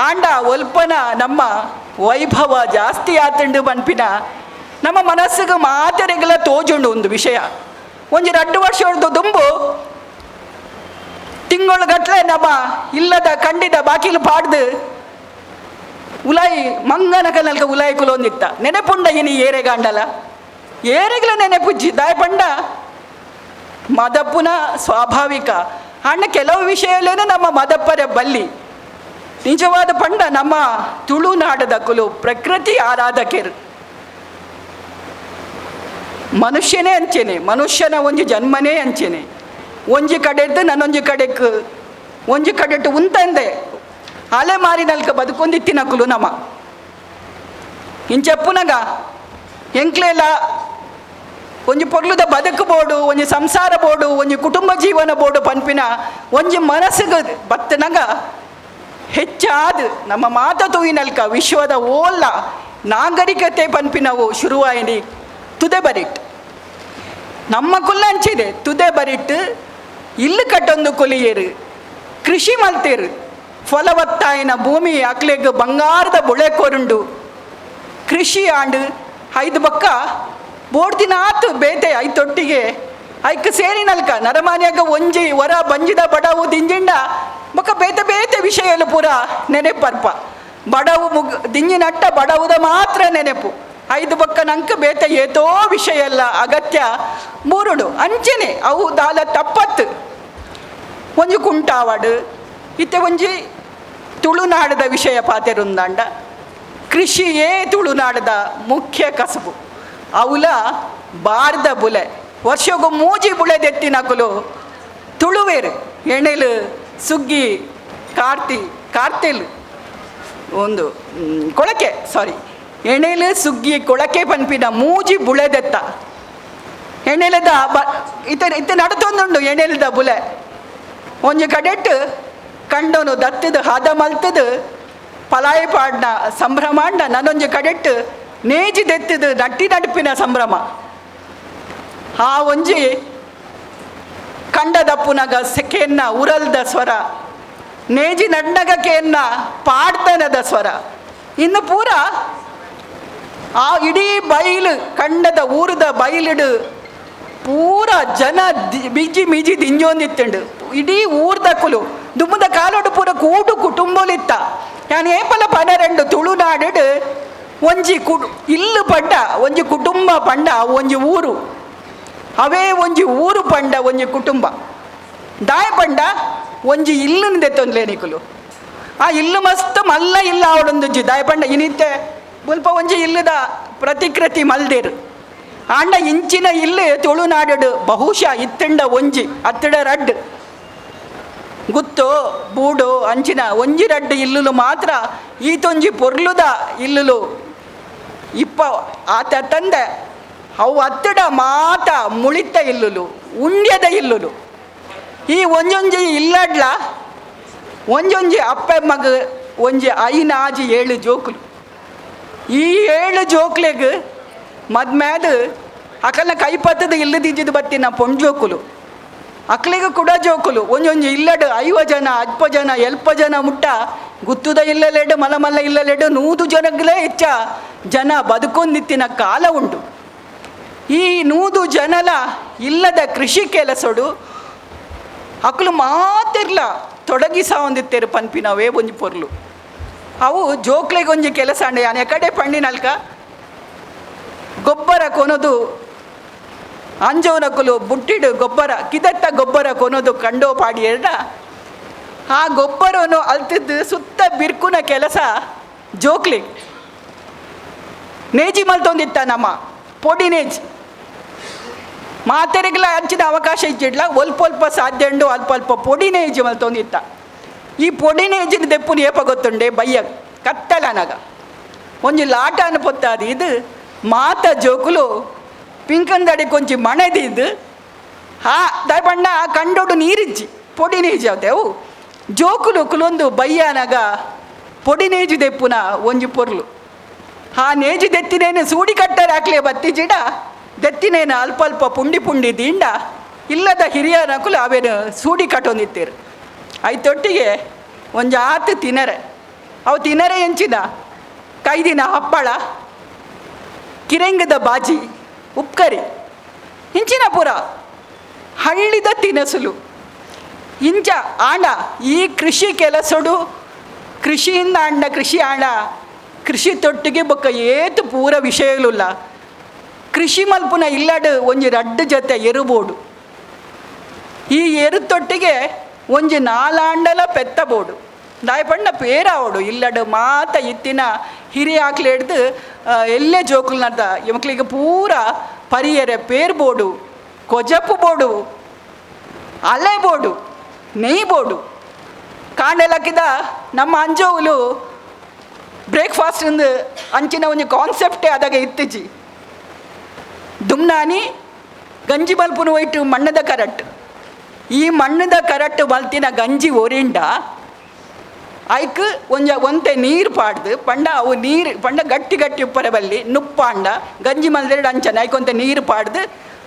ಆಂಡ ಒಲ್ಪನ ನಮ್ಮ ವೈಭವ ಜಾಸ್ತಿ ಆತುಂಡು ಪನ್ಪಿನ ನಮ್ಮ ಮನಸ್ಸಿಗೆ ಮಾತೆರೆಗೆಲ ತೋಜುಂಡು ಒಂದು ವಿಷಯ. ಒಂಜಿ ರಡ್ಡು ವರ್ಷದ ದುಂಬು ತಿಂಗಳುಗಟ್ಲೆ ನಮ್ಮ ಇಲ್ಲದ ಕಂಡಿದ ಬಾಕಿಲು ಪಾಡ್ದು ಉಲಾಯಿ ಮಂಗನ ಕನಲ್ಕ ಉಲಾಯಿ ಕುಲೊಂದಿತ್ತ ನೆನೆಪುಂಡ ಇನಿ ಏರೆಗಾಂಡಲ ಏರೆಗ್ಲ ನೆನೆಪುಜ್ಜಿ ದಾಯ ಪಂಡ ಮದಪ್ಪುನ ಸ್ವಾಭಾವಿಕ. ಅಣ್ಣ ಕೆಲವು ವಿಷಯಲೇನು ನಮ್ಮ ಮದಪ್ಪರ ಬಲ್ಲಿ ನಿಜವಾದ ಪಂಡ ನಮ್ಮ ತುಳುನಾಡದ ಕುಲು ಪ್ರಕೃತಿ ಆರಾಧಕರು. ಮನುಷ್ಯನೇ ಅಂಚೆನೆ, ಮನುಷ್ಯನ ಒಂಜಿ ಜನ್ಮನೇ ಅಂಚೆನೆ. ಒಂಜಿ ಕಡೆದ್ದು ನನ್ನೊಂಜಿ ಕಡೆಕ್ ಒಂಜಿ ಕಡೆಟ್ಟು ಉಂತಂದೆ ಅಲೆ ಮಾರಿನಲ್ಕ ಬದುಕೊಂದಿತ್ತಿನ ಕುಲು ನಮ್ಮ ಇಂಚಪ್ಪುನಗ ಎಂಕ್ಲೆಲ್ಲ ಒಂಜಿ ಪೊರ್ಲುದ ಬದುಕು ಬೋಡು, ಒಂಜಿ ಸಂಸಾರ ಬೋಡು, ಒಂಜಿ ಕುಟುಂಬ ಜೀವನ ಬೋಡು ಪನ್ಪಿನ ಒಂಜಿ ಮನಸ್ಸಿಗೆ ಬತ್ತನಗ ಹೆಚ್ಚಾದ ನಮ್ಮ ಮಾತ ತೂಯಿನಲ್ಕ ವಿಶ್ವದ ಓಲ್ಲ ನಾಗರಿಕತೆ ಪನ್ಪಿನವು ಶುರುವಾಯಿನಿ ತುದೆ ಬರಿಟ್. ನಮ್ಮ ಕುಲ್ಲ ಅಂಚಿದೆ ತುದೆ ಬರಿಟ್ಟು ಇಲ್ಲು ಕಟ್ಟೊಂದು ಕೊಲಿಯೇರು, ಕೃಷಿ ಮಲ್ತೇರು, ಫಲವತ್ತಾಯಿನ ಭೂಮಿ ಅಕ್ಲೆಗ್ ಬಂಗಾರದ ಬುಳೆ ಕೊರುಂಡು ಕೃಷಿ ಆಂಡು ಐದು ಬಕ್ಕ ಬೋಡ್ದಿನಾತು ಬೇತೆ ಐತೊಟ್ಟಿಗೆ ಐಕ್ ಸೇರಿನಲ್ಕ ನರಮಾನ್ಯಾಗ ಒಂಜಿ ವರ ಬಂಜಿದ ಬಡವು ದಿಂಜಿಂಡ ಬೊಕ್ಕ ಬೇತೆ ಬೇತೆ ವಿಷಯಲು ಪೂರ ನೆನೆಪರ್ಪ ಬಡವು ಮುಗ್ ದಿಂಜಿನಟ್ಟ ಬಡವುದ ಮಾತ್ರ ನೆನೆಪು ಐದು ಬೊಕ್ಕ ನಂಕ್ ಬೇತೆ ಏತೋ ವಿಷಯ ಎಲ್ಲ ಅಗತ್ಯ ಮೂರುಡು ಅಂಚೆನೆ ಅವು ದಾಲ ತಪ್ಪತ್ತು ಒಂಜಿ ಕುಂಟಾವಡು ಇತ್ತೆ ಒಂಜಿ ತುಳುನಾಡದ ವಿಷಯ ಪಾತೆರುಂದಾಂಡ ಕೃಷಿಯೇ ತುಳುನಾಡದ ಮುಖ್ಯ ಕಸಬು. ಅವುಲ ಬಾರ್ದ ಬುಲೆ ವರ್ಷಗು ಮೂಜಿ ಬುಳೆ ದೆತ್ತಿನಕುಲು ತುಳುವೇರು ಎಣೆಲು ಸುಗ್ಗಿ ಕಾರ್ತಿ ಕಾರ್ತೆಲ್ ಒಂದು ಕೊಳಕೆ ಸಾರಿ ಎಣೆಲು ಸುಗ್ಗಿ ಕೊಳಕೆ ಪನ್ಪಿನ ಮೂಜಿ ಬುಳೆದೆತ್ತ ಎಣೆಲದ ಬ ಇತ್ತ ಇತ್ತ ನಡತೊಂದುಂಡು ಎಣೆಲದ ಬುಲೆ ಒಂಜಿ ಕಡೆಟ್ ಕಂಡೋನು ದತ್ತದ ಹದ ಮಲ್ತದ ಪಲಾಯ ಪಾಡ್ನ ಸಂಭ್ರಮಾಂಡ ನನ್ನೊಂಜಿ ಕಡೆಟ್ ನೇಜಿ ದೆತ್ತದ ನಟ್ಟಿ ನಡುಪಿನ ಸಂಭ್ರಮ. ಆ ಒಂಜಿ ಕಂಡದಪ್ಪುನಗ ಸೆಕೆನ್ನ ಉರಲ್ದ ಸ್ವರ, ನೇಜಿ ನಡ್ನಗ ಕೇನ್ನ ಪಾಡ್ತನದ ಸ್ವರ, ಇನ್ನು ಪೂರ ಆ ಇಡೀ ಬೈಲು ಕಂಡದ ಊರದ ಬೈಲಿಡು ಪೂರ ಜನ ಬಿಜಿ ಮಿಜಿ ದಿಂಜೊಂದಿತ್ತುಂಡು. ಇಡೀ ಊರ್ದ ಕುಲು ದುಮ್ಮದ ಕಾಲೋಡು ಪೂರ ಕೂಡು ಕುಟುಂಬಲಿತ್ತ. ಯಾನ್ ಏಪಲ ಪನರೆಂಡು ತುಳುನಾಡು ಒಂಜಿ ಕುಡು ಇಲ್ಲು ಪಂಡ ಒಂಜಿ ಕುಟುಂಬ ಪಂಡ ಒಂಜಿ ಊರು, ಅವೇ ಒಂಜಿ ಊರು ಪಂಡ ಒಂಜಿ ಕುಟುಂಬ. ದಾಯ ಪಂಡ ಒಂಜಿ ಇಲ್ಲುನ್ ದೆತ್ತೊಂದ್ಲೆ ನಿಕುಲು ಆ ಇಲ್ಲು ಮಸ್ತ್ ಮಲ್ಲ ಇಲ್ಲ ಅವಡೊಂದುಜ್ಜಿ. ದಾಯ ಪಂಡ ಇನಿತ್ತೆ ಮುಲ್ಪ ಒಂಜಿ ಇಲ್ಲದ ಪ್ರತಿಕೃತಿ ಮಲ್ದೇರು ಆಂಡ ಇಂಚಿನ ಇಲ್ಲು ತುಳುನಾಡು ಬಹುಶಃ ಇತ್ತಂಡ ಒಂಜಿ ಅತ್ತಡ ರಡ್ಡ್ ಗುತ್ತು ಬೂಡು ಅಂಚಿನ ಒಂಜಿ ರಡ್ಡ್ ಇಲ್ಲುಲು ಮಾತ್ರ ಈತೊಂಜಿ ಪೊರ್ಲುದ ಇಲ್ಲುಲು ಇಪ್ಪ ಆತ ತಂದೆ ಅವು ಅತ್ತಡ ಮಾತ ಮುಳಿತ ಇಲ್ಲುಲು ಉಂಡ್ಯದ ಇಲ್ಲುಲು. ಈ ಒಂಜೊಂಜಿ ಇಲ್ಲಡ್ಲ ಒಂಜೊಂಜಿ ಅಪ್ಪೆ ಮಗ ಒಂಜಿ ಐನಾಜಿ ಏಳು ಜೋಕುಲು. ಈ ಏಳು ಜೋಕ್ಲೆಗ್ ಮದ್ಮ್ಯಾದ ಅಕಲ್ನ ಕೈಪತ್ತದ ಇಲ್ಲದಿದ್ದಿದ್ದು ಬತ್ತಿನ ಪೊಂಜೋಕುಲು ಅಕ್ಲಿಗೆ ಕೂಡ ಜೋಕುಲು ಒಂಜೊಂಜಿ ಇಲ್ಲಡು 50 ಜನ 10 ಜನ 70 ಜನ ಮುಟ್ಟ ಗುತ್ತುದ ಇಲ್ಲಲೆಡು ಮಲ ಮಲ್ಲ ಇಲ್ಲಲೆಡು 100 ಜನಗಳೇ ಹೆಚ್ಚ ಜನ ಬದುಕೊಂದಿತ್ತಿನ ಕಾಲ ಉಂಟು. ಈ 100 ಜನಲ ಇಲ್ಲದ ಕೃಷಿ ಕೆಲಸಡು ಅಕ್ಲು ಮಾತಿರ್ಲ ತೊಡಗಿಸ ಒಂದಿತ್ತೇರು ಪನ್ಪಿನವೇ ಒಂಜಿ ಪೊರ್ಲು. ಅವು ಜೋಕ್ಲೆಗೆ ಒಂಜಿ ಕೆಲಸ ಅಂಡೆ ಯಾನ್ ಎಕಡೆ ಪಂಡಿನಲ್ಕ ಗೊಬ್ಬರ ಕೊನೊದು ಅಂಜೋನಕುಲು ಬುಟ್ಟಿಡು ಗೊಬ್ಬರ ಕಿದತ್ತ ಗೊಬ್ಬರ ಕೊನೊದು ಕಂಡೋ ಪಾಡಿಯರ್ಡ ಆ ಗೊಬ್ಬರವನ್ನು ಅಲ್ತಿದ್ದು ಸುತ್ತ ಬಿರ್ಕುನ ಕೆಲಸ ಜೋಕ್ಲಿ ನೇಜಿ ಮಲ್ತೊಂದಿತ್ತ ನಮ್ಮ ಪೊಡಿ ನೇಜಿ ಮಾತೆರೆಗ್ಲ ಹಂಚಿನ ಅವಕಾಶ ಇಚ್ಚಿಡ್ಲ ಒಲ್ಪ ಅಲ್ಪ ಸಾಧ್ಯ ಉಂಡು ಅಲ್ಪ ಅಲ್ಪ ಪೊಡಿ ನೇಜಿ ಮಲ್ತೊಂದಿತ್ತ. ಈ ಪೊಡಿ ನೇಜಿನ ದೆಪ್ಪುನ ಏಪ ಗೊತ್ತುಂಡೆ ಬಯ್ಯ ಕತ್ತಲನಗ ಒಂಜಿ ಲಾಟಾನ ಪೊತ್ತಾದು ಇದು ಮಾತ ಜೋಕುಲು ಪಿಂಕಂದಡಿ ಕೊಂಚಿ ಮಣೆದಿದ್ದು ಆ ದಯಪಂಡ ಕಂಡೋಡು ನೀರಿಜ್ಜಿ ಪೊಡಿ ನೇಜಿ ಅವು ಜೋಕುಲು ಕುಲೊಂದು ಬಯ್ಯಾನಾಗ ಪೊಡಿ ನೇಜಿ ದೆಪ್ಪುನ ಒಂಜಿ ಪೊರ್ಲು. ಆ ನೇಜಿ ದೆತ್ತಿನೇನು ಸೂಡಿ ಕಟ್ಟರೆ ಹಾಕ್ಲೆ ಬತ್ತಿಜಿಡ ದೆತ್ತಿನೇನು ಅಲ್ಪ ಅಲ್ಪ ಪುಂಡಿ ಪುಂಡಿ ದಿಂಡ ಇಲ್ಲದ ಹಿರಿಯ ನಕುಲು ಅವೇನು ಸೂಡಿ ಕಟ್ಟೊಂದಿತ್ತೇರು. ಐತೊಟ್ಟಿಗೆ ಒಂಜಾತು ತಿನರೆ, ಅವು ತಿನರೆ ಎಂಚಿನ ಕೈದಿನ ಹಪ್ಪಳ, ಕಿರಂಗದ ಬಾಜಿ, ಉಪ್ಕರಿ, ಇಂಚಿನ ಪುರ ಹಳ್ಳಿದ ತಿನಸುಲು. ಇಂಚ ಆಂಡ ಈ ಕೃಷಿ ಕೆಲಸಡು ಕೃಷಿಯಿಂದ ಆಂಡ ಕೃಷಿ ಆಂಡ ಕೃಷಿ ತೊಟ್ಟಿಗೆ ಬೊಕ್ಕ ಏತು ಪೂರ ವಿಷಯಗಳುಲ್ಲ. ಕೃಷಿ ಮಲ್ಪುನ ಇಲ್ಲಡು ಒಂಜಿ ರಡ್ಡು ಜೊತೆ ಎರುಬೋಡು, ಈ ಎರು ತೊಟ್ಟಿಗೆ ಒಂಜಿ ನಾಲಾಂಡಲ ಪೆತ್ತ ಬೋಡು, ದಾಯಪಂಡ ಪೇರಾವಡು ಇಲ್ಲಡು ಮಾತ ಇತ್ತಿನ ಹಿರಿಯ ಆಕ್ಲೆ ಹಿಡ್ದು ಎಲ್ಲೇ ಜೋಕುಲ್ನದ ಮಕ್ಳಿಗೆ ಪೂರ ಪರಿಯರೆ ಪೇರ್ ಬೋಡು, ಕೊಜಪು ಬೋಡು, ಅಲೆ ಬೋಡು, ನೆಯ್ ಬೋಡು. ಕಾಂಡೆಲಕ್ಕಿದ ನಮ್ಮ ಅಂಜೋವುಲು ಬ್ರೇಕ್ಫಾಸ್ಟ್ ಒಂದು ಅಂಚಿನ ಒಂಜಿ ಕಾನ್ಸೆಪ್ಟೇ ಅದಾಗ ಇತ್ತಿಜಿ. ದುಮ್ನಾನಿ ಗಂಜಿ ಮಲ್ಪುನ ಒಯ್ಟು ಮಣ್ಣದ ಕರಟ್, ಈ ಮಣ್ಣದ ಕರಟ್ ಮಲ್ತಿನ ಗಂಜಿ ಒರಿಂಡ ಐಕ್ ಒಂಜ ಒಂತೆ ನೀರು ಪಾಡ್ದು ಪಂಡ ಅವು ನೀರು ಪಂಡ ಗಟ್ಟಿ ಗಟ್ಟಿ ಉಪ್ಪರ ಬಲ್ಲಿ ನುಪ್ಪಾಂಡ ಗಂಜಿ ಮಲ್ದೆರಡು ಅಂಚನೆ ಐಕ್ ಒಂತೆ ನೀರು ಪಾಡ್ದು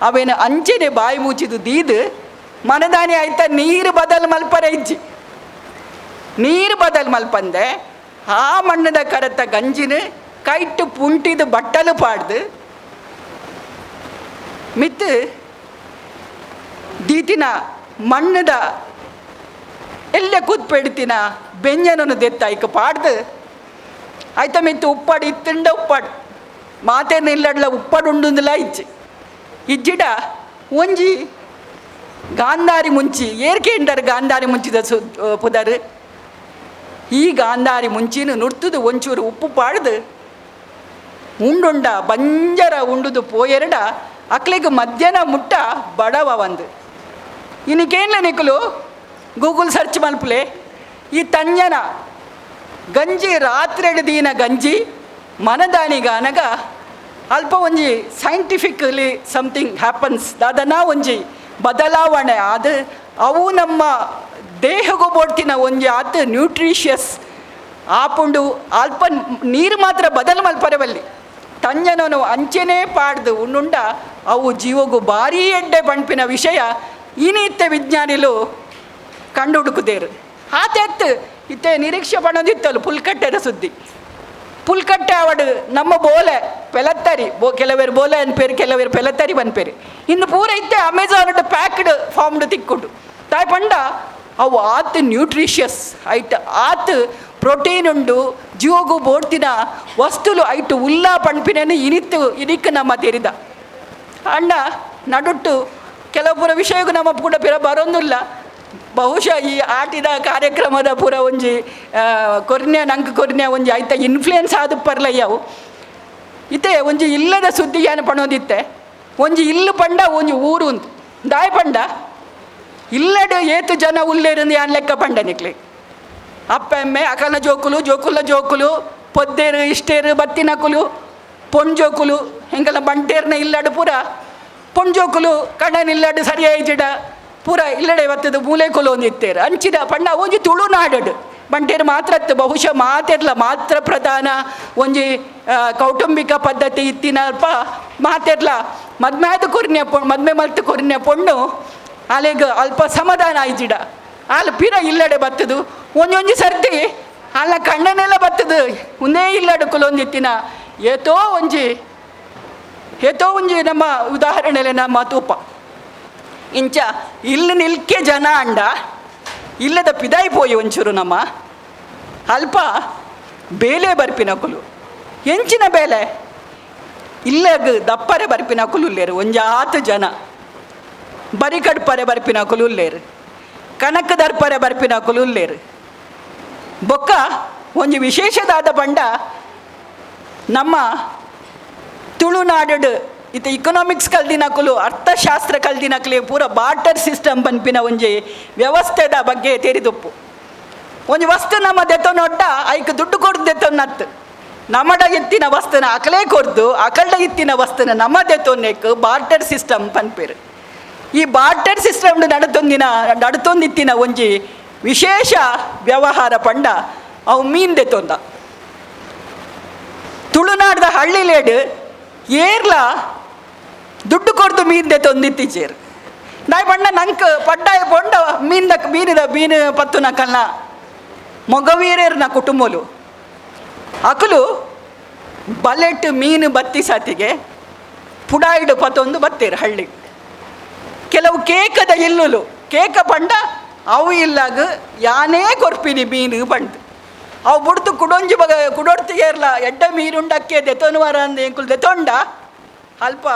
ಅವೇನು ಅಂಚನೆ ಬಾಯಿ ಮುಚ್ಚಿದು ದೀದು ಮನದಾನಿ ಆಯ್ತ ನೀರು ಬದಲು ಮಲ್ಪರ ಇಜ್ಜಿ. ನೀರು ಬದಲು ಮಲ್ಪಂದೆ ಆ ಮಣ್ಣದ ಕರತ ಗಂಜಿನ ಕೈಟ್ಟು ಪುಂಟಿದು ಬಟ್ಟಲು ಪಾಡ್ದು ಮಿತ್ತು ದೀತಿನ ಮಣ್ಣದ ಎಲ್ಲ ಕೂತ್ಪೆಡ್ತಿನ ಬೆಂಜನನ್ನು ದೆತ್ತ ಐಕ ಪಾಡ್ದು ಆಯ್ತ ಮಿತ್ತು ಉಪ್ಪಾಡು ಇತ್ತಂಡ ಉಪ್ಪಾಡು ಮಾತೇನು ಇಲ್ಲಡ್ಲ ಉಪ್ಪಾಡು ಉಂಡುಂದಿಲ್ಲ ಇಜ್ಜಿ ಇಜ್ಜಿಡ ಒಂಜಿ ಗಾಂಧಾರಿ ಮುಂಚಿ ಏರ್ಕೇಂಡರ್ ಗಾಂಧಾರಿ ಮುಂಚಿದ ಸು ಪುದರ್. ಈ ಗಾಂಧಾರಿ ಮುಂಚಿನ ನುರ್ತುದು ಒಂಚೂರು ಉಪ್ಪು ಪಾಡ್ದು ಉಂಡುಂಡ ಬಂಜರ ಉಂಡುದು ಪೋಯೆರಡ ಅಕ್ಲೆಗ್ ಮಧ್ಯಾಹ್ನ ಮುಟ್ಟ ಬಡವ ಒಂದು. ಇನಿಕೇನ್ಲ ನಿಕುಲು ಗೂಗಲ್ ಸರ್ಚ್ ಮಲ್ಪುಲೆ ಈ ತಂಜನ ಗಂಜಿ ರಾತ್ರಿ ದೀನ ಗಂಜಿ ಮನದಾನಿಗಾನಗ ಅಲ್ಪ ಒಂಜಿ scientifically something happens ದಾದನ ಒಂಜಿ ಬದಲಾವಣೆ ಅದು ಅವು ನಮ್ಮ ದೇಹಗೂ ಬೋಡ್ತಿನ ಒಂಜಿ ಆತ ನ್ಯೂಟ್ರಿಷಿಯಸ್ ಆಪುಂಡು. ಅಲ್ಪ ನೀರು ಮಾತ್ರ ಬದಲು ಮಲ್ಪರವಲ್ಲಿ ತಂಜನನು ಅಂಚೆನೇ ಪಾಡ್ದು ಉಂಡುಂಡ ಅವು ಜೀವಗೂ ಭಾರೀ ಎಡ್ಡೆ ಪಣ್ಪಿನ ವಿಷಯ ಇನಿತ್ತೆ ವಿಜ್ಞಾನಿಲು ಕಂಡು ಹುಡುಕುದೇರು. ಆತೆತ್ತು ಇತ್ತೆ ನಿರೀಕ್ಷೆ ಪಣೋದಿತ್ತಲು ಪುಲ್ಕಟ್ಟೆದ ಸುದ್ದಿ. ಪುಲ್ಕಟ್ಟೆ ಅವಡು ನಮ್ಮ ಬೋಲೆ ಪೆಲತ್ತರಿ ಬೋ ಕೆಲವರು ಬೋಲೆ ಅನ್ಪೇರು ಕೆಲವರು ಪೆಲತ್ತರಿ ಬನ್ಪೇರು ಇನ್ನು ಪೂರ ಇತ್ತೆ Amazon packed formed ತಿಕ್ಕುಂಡು. ತಾಯ್ ಪಂಡ ಅವು ಆತ್ ನ್ಯೂಟ್ರಿಷಿಯಸ್ ಐಟ್ ಆತ್ ಪ್ರೋಟೀನ್ ಉಂಡು ಜೀವಗು ಬೋಡ್ತಿನ ವಸ್ತುಲು ಐಟು ಉಲ್ಲಾ ಪಣ್ಪಿನನ್ನು ಇನಿತ್ತು ಇನಿಕ್ ನಮ್ಮ ತೆರಿದ ಅಣ್ಣ ನಡುಟ್ಟು ಕೆಲವು ವಿಷಯಕ್ಕೂ ನಮ್ಮ ಕೂಡ ಪಿರ ಬರೋಂದಿಲ್ಲ. ಬಹುಶಃ ಈ ಆಟಿದ ಕಾರ್ಯಕ್ರಮದ ಪೂರ ಒಂಜಿ ಕೊರ್ನ್ಯ ನಂಗೆ ಕೊರ್ನ್ಯ ಒಂಜಿ ಐತ ಇನ್ಫ್ಲೂಯೆನ್ಸ್ ಆದ ಪರ್ಲಯ್ಯವು ಇತ್ತೆ ಒಂಜಿ ಇಲ್ಲದ ಸುದ್ದಿ ಏನು ಪಣೋದಿತ್ತೆ ಒಂಜಿ ಇಲ್ಲು ಪಂಡ ಒಂಜಿ ಊರು ಉಂದು ದಾಯ ಪಂಡ ಇಲ್ಲಡು ಏತು ಜನ ಉಲ್ಲೇರಂದು ಯಾನ್ ಲೆಕ್ಕ ಪಂಡ ನಿಕ್ಲೆ ಅಪ್ಪೆಮ್ಮೆ ಅಕಲ ಜೋಕುಲು ಜೋಕುಲ ಜೋಕುಲು ಪೊದ್ದೇರು ಇಷ್ಟೇರು ಬತ್ತಿನಕುಲು ಪೊಂಜೋಕುಲು ಎಂಕಲ ಬಂಟೇರ್ನ ಇಲ್ಲಡು ಪೂರ ಪೊಂಜೋಕುಲು ಕಣ್ಣನ ಇಲ್ಲಡು ಸರಿಯಾಯಿಜಿಡ ಪೂರ ಇಲ್ಲಡೆ ಬತ್ತದ ಮೂಲೆ ಕುಲು ಒಂದಿತ್ತೇರು ಅಂಚಿದ ಪಂಡ ಒಂಜಿ ತುಳುನಾಡು ಬಂಟೇರು ಮಾತ್ರ ಅತ್ತು ಬಹುಶಃ ಮಾತೆರ್ಲ ಮಾತ್ರ ಪ್ರಧಾನ ಒಂಜಿ ಕೌಟುಂಬಿಕ ಪದ್ಧತಿ ಇತ್ತಿನಲ್ಪ ಮಾತೆರ್ಲ ಮದ್ಮೆದ ಕೊರ್ನ್ಯ ಮದ್ಮೆ ಮಲ್ತು ಕೊರ್ನ್ಯ ಪೊಣ್ಣು ಅಲೆಗ್ ಅಲ್ಪ ಸಮಾಧಾನ ಆಯ್ಜಿಡ ಅಲ್ಲ ಪಿರ ಇಲ್ಲಡೆ ಬತ್ತದು ಒಂಜೊಂಜಿ ಸರ್ತಿ ಅಲ್ಲ ಕಣ್ಣನೆಲ್ಲ ಬತ್ತದು ಒಂದೇ ಇಲ್ಲಡು ಕುಲೊಂದಿತ್ತಿನ ಏತೋ ಒಂಜಿ ಏತೋ ಒಂಜಿ ನಮ್ಮ ಉದಾಹರಣೆಲೆ ನಮ್ಮ ತೂಪ ಇಂಚ ಇಲ್ಲಿ ನಿಲ್ಕೆ ಜನ ಅಂಡ ಇಲ್ಲದ ಪಿದಾಯಿ ಪೋಯಿ ಒಂಚೂರು ನಮ್ಮ ಅಲ್ಪ ಬೇಲೆ ಬರ್ಪಿನಕುಲು ಎಂಚಿನ ಬೇಲೆ ಇಲ್ಲಗ್ ದಪ್ಪರೆ ಬರ್ಪಿನಕುಲು ಉಲ್ಲೇರು ಒಂಜಾತು ಜನ ಬರಿಕಡ್ಪರೆ ಬರ್ಪಿನಕುಲು ಉಲ್ಲೇರು ಕನಕ ದರ್ಪರೆ ಬರ್ಪಿನಕುಲು ಉಲ್ಲೇರು. ಬೊಕ್ಕ ಒಂಜಿ ವಿಶೇಷದಾದ ಪಂಡ ನಮ್ಮ ತುಳುನಾಡು ಇತ್ತ ಇಕನಾಮಿಕ್ಸ್ ಕಲ್ದಿನಕುಲು ಅರ್ಥಶಾಸ್ತ್ರ ಕಲ್ದಿನಕುಲು ಪೂರ ಬಾರ್ಟರ್ ಸಿಸ್ಟಮ್ ಪನ್ಪಿನ ಒಂಜಿ ವ್ಯವಸ್ಥೆದ ಬಗ್ಗೆ ತೆರಿದುಪ್ಪು. ಒಂಜಿ ವಸ್ತು ನಮ್ಮ ದೆತ್ತೊನೊಟ್ಟ ಐಕ್ ದುಡ್ಡು ಕೊಡ್ದು ದೆತ್ತೊನ್ನತ್ತು ನಮ್ಮಡ ಎತ್ತಿನ ವಸ್ತುನ ಅಕಲೇ ಕೊರ್ದು ಅಕಲ್ಡ ಎತ್ತಿನ ವಸ್ತುನ ನಮ್ಮ ದೆತ್ತೊನ್ನೆಕ್ ಬಾರ್ಟರ್ ಸಿಸ್ಟಮ್ ಪನ್ಪೇರು. ಈ ಬಾರ್ಟರ್ ಸಿಸ್ಟಮ್ ನಡತೊಂದಿನ ನಡತೊಂದಿತ್ತಿನ ಒಂಜಿ ವಿಶೇಷ ವ್ಯವಹಾರ ಪಂಡ ಅವು ಮೀನ್ ದೆತ್ತೊಂದ. ತುಳುನಾಡ್ದ ಹಳ್ಳಿಲೇಡ್ ಏರ್ಲ ದುಡ್ಡು ಕೊರ್ದು ಮೀನ್ ದೆತ್ತೊಂದಿತ್ತಿಚೇರು. ನಾಯಿ ಪಂಡ ನಂಕ್ ಪಡ್ಡಾಯ ಪೊಂಡ ಮೀನ್ದ ಮೀನಿದ ಮೀನು ಪತ್ತುನ ಕಲ್ಲ ಮೊಗವೀರರ್ನ ಕುಟುಂಬಲು ಅಕುಲು ಬಲೆಟ್ ಮೀನು ಬತ್ತಿ ಸಾತಿಗೆ ಪುಡಾಯಿಡು ಪತ್ತೊಂದು ಬತ್ತೀರು ಹಳ್ಳಿ. ಕೆಲವು ಕೇಕದ ಇಲ್ಲುಲು ಕೇಕ ಪಂಡ ಅವು ಇಲ್ಲಾಗ ಯಾನೇ ಕೊರ್ಪಿನಿ ಮೀನು ಪಂಡ್ ಅವು ಬುಡ್ದು ಕುಡೊಂಜಿ ಬಗ ಕುಡೊಡ್ತಿಗೇರ್ಲ ಎಡ್ಡ ಮೀನುಂಡಕ್ಕೆ ದೆತೊನುವಾರ ಅಂದ ಎಂಕುಲು ದೆತೊಂಡ ಅಲ್ಪ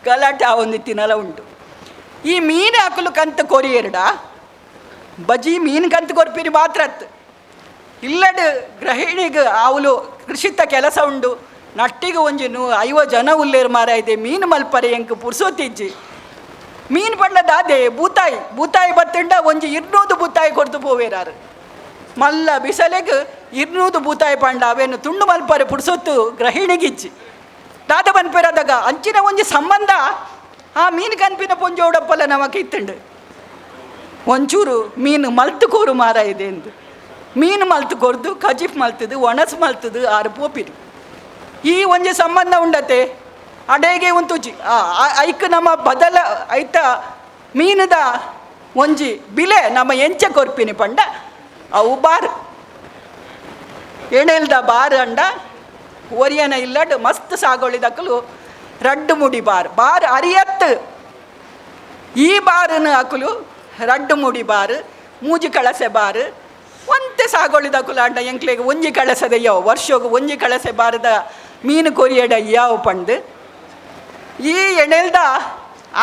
ಗಲಾಟೆ ಆವೊಂದಿತ್ತಿನಲ ಉಂಟು. ಈ ಮೀನು ಹಾಕಲು ಕಂತು ಕೊರಿಯರ್ಡ ಬಜಿ ಮೀನು ಕಂತು ಕೊರ್ಪಿನಿ ಮಾತ್ರ ಅತ್ತು. ಇಲ್ಲಡ್ ಗೃಹಿಣಿಗೆ ಆವುಲು ಕೃಷಿತ ಕೆಲಸ ಉಂಡು, ನಟ್ಟಿಗೆ ಒಂಜಿ 50 ಜನ ಉಲ್ಲೇರು ಮಾರ ಇದೆ ಮೀನು ಮಲ್ಪರೆ ಎಂಕ್ ಪುರ್ಸೊತ್ತಿಜ್ಜಿ. ಮೀನು ಪಂಡ ದಾದೆ ಬೂತಾಯಿ ಬೂತಾಯಿ ಬತ್ತಂಡ ಒಂಜಿ 200 ಬೂತಾಯಿ ಕೊಡ್ತು ಪೋವೇರಾರು. ಮಲ್ಲ ಬಿಸಲೆಗ್ 200 ಬೂತಾಯಿ ಪಂಡ ಅವೇನು ತುಂಡು ಮಲ್ಪರೆ ಪುರ್ಸೊತ್ತು ಗೃಹಿಣಿಗಿಜ್ಜಿ. ದಾದ ಪನ್ಪೆರದಾಗ ಅಂಚಿನ ಒಂಜಿ ಸಂಬಂಧ ಆ ಮೀನು ಕನ್ಪಿನ ಪೊಂಜೋಡಪ್ಪಲ ನಮಕ್ ಇತ್ತುಂಡು. ಒಂಚೂರು ಮೀನು ಮಲ್ತು ಕೋರು ಮಾರ ಇದೆ ಎಂದು ಮೀನು ಮಲ್ತು ಕೊರ್ದು ಕಜಿಫ್ ಮಲ್ತದು ಒಣಸು ಮಲ್ತದು ಆರು ಪೋಪಿರು. ಈ ಒಂಜಿ ಸಂಬಂಧ ಉಂಡತೆ ಅಡೇಗೆ ಉಂತುಜಿ ಐಕ್ ನಮ್ಮ ಬದಲ ಐತ ಮೀನುದ ಒಂಜಿ ಬಿಲೆ ನಮ್ಮ ಎಂಚ ಕೊರ್ಪಿನಿ ಪಂಡ ಅವು ಬಾರ್ ಎಣೆಲ್ದ ಬಾರ್ ಅಂಡ ಒರಿಯನ ಇಲ್ಲಡ್ ಮಸ್ತ್ ಸಾಗೊಳಿದಕ್ಕಲು ರಡ್ಡು ಮುಡಿ ಬಾರ್ ಬಾರ್ ಅರಿಯತ್ತು. ಈ ಬಾರನ್ನು ಹಾಕಲು ರಡ್ಡು ಮುಡಿ ಬಾರು ಮೂಜಿ ಕಳಸೆ ಬಾರು ಒಂತೆ ಸಾಗೊಳಿದಕ್ಕಲು ಅಂಡ ಎಂಕ್ಲೆಗ್ ಒಂಜಿ ಕಳಸದ ಯಾವ ವರ್ಷೋಗು ಒಂಜಿ ಕಳಸೆ ಬಾರದ ಮೀನು ಕೊರಿಯಡ ಯಾವ ಪಂಡು. ಈ ಎಣೆಲ್ದ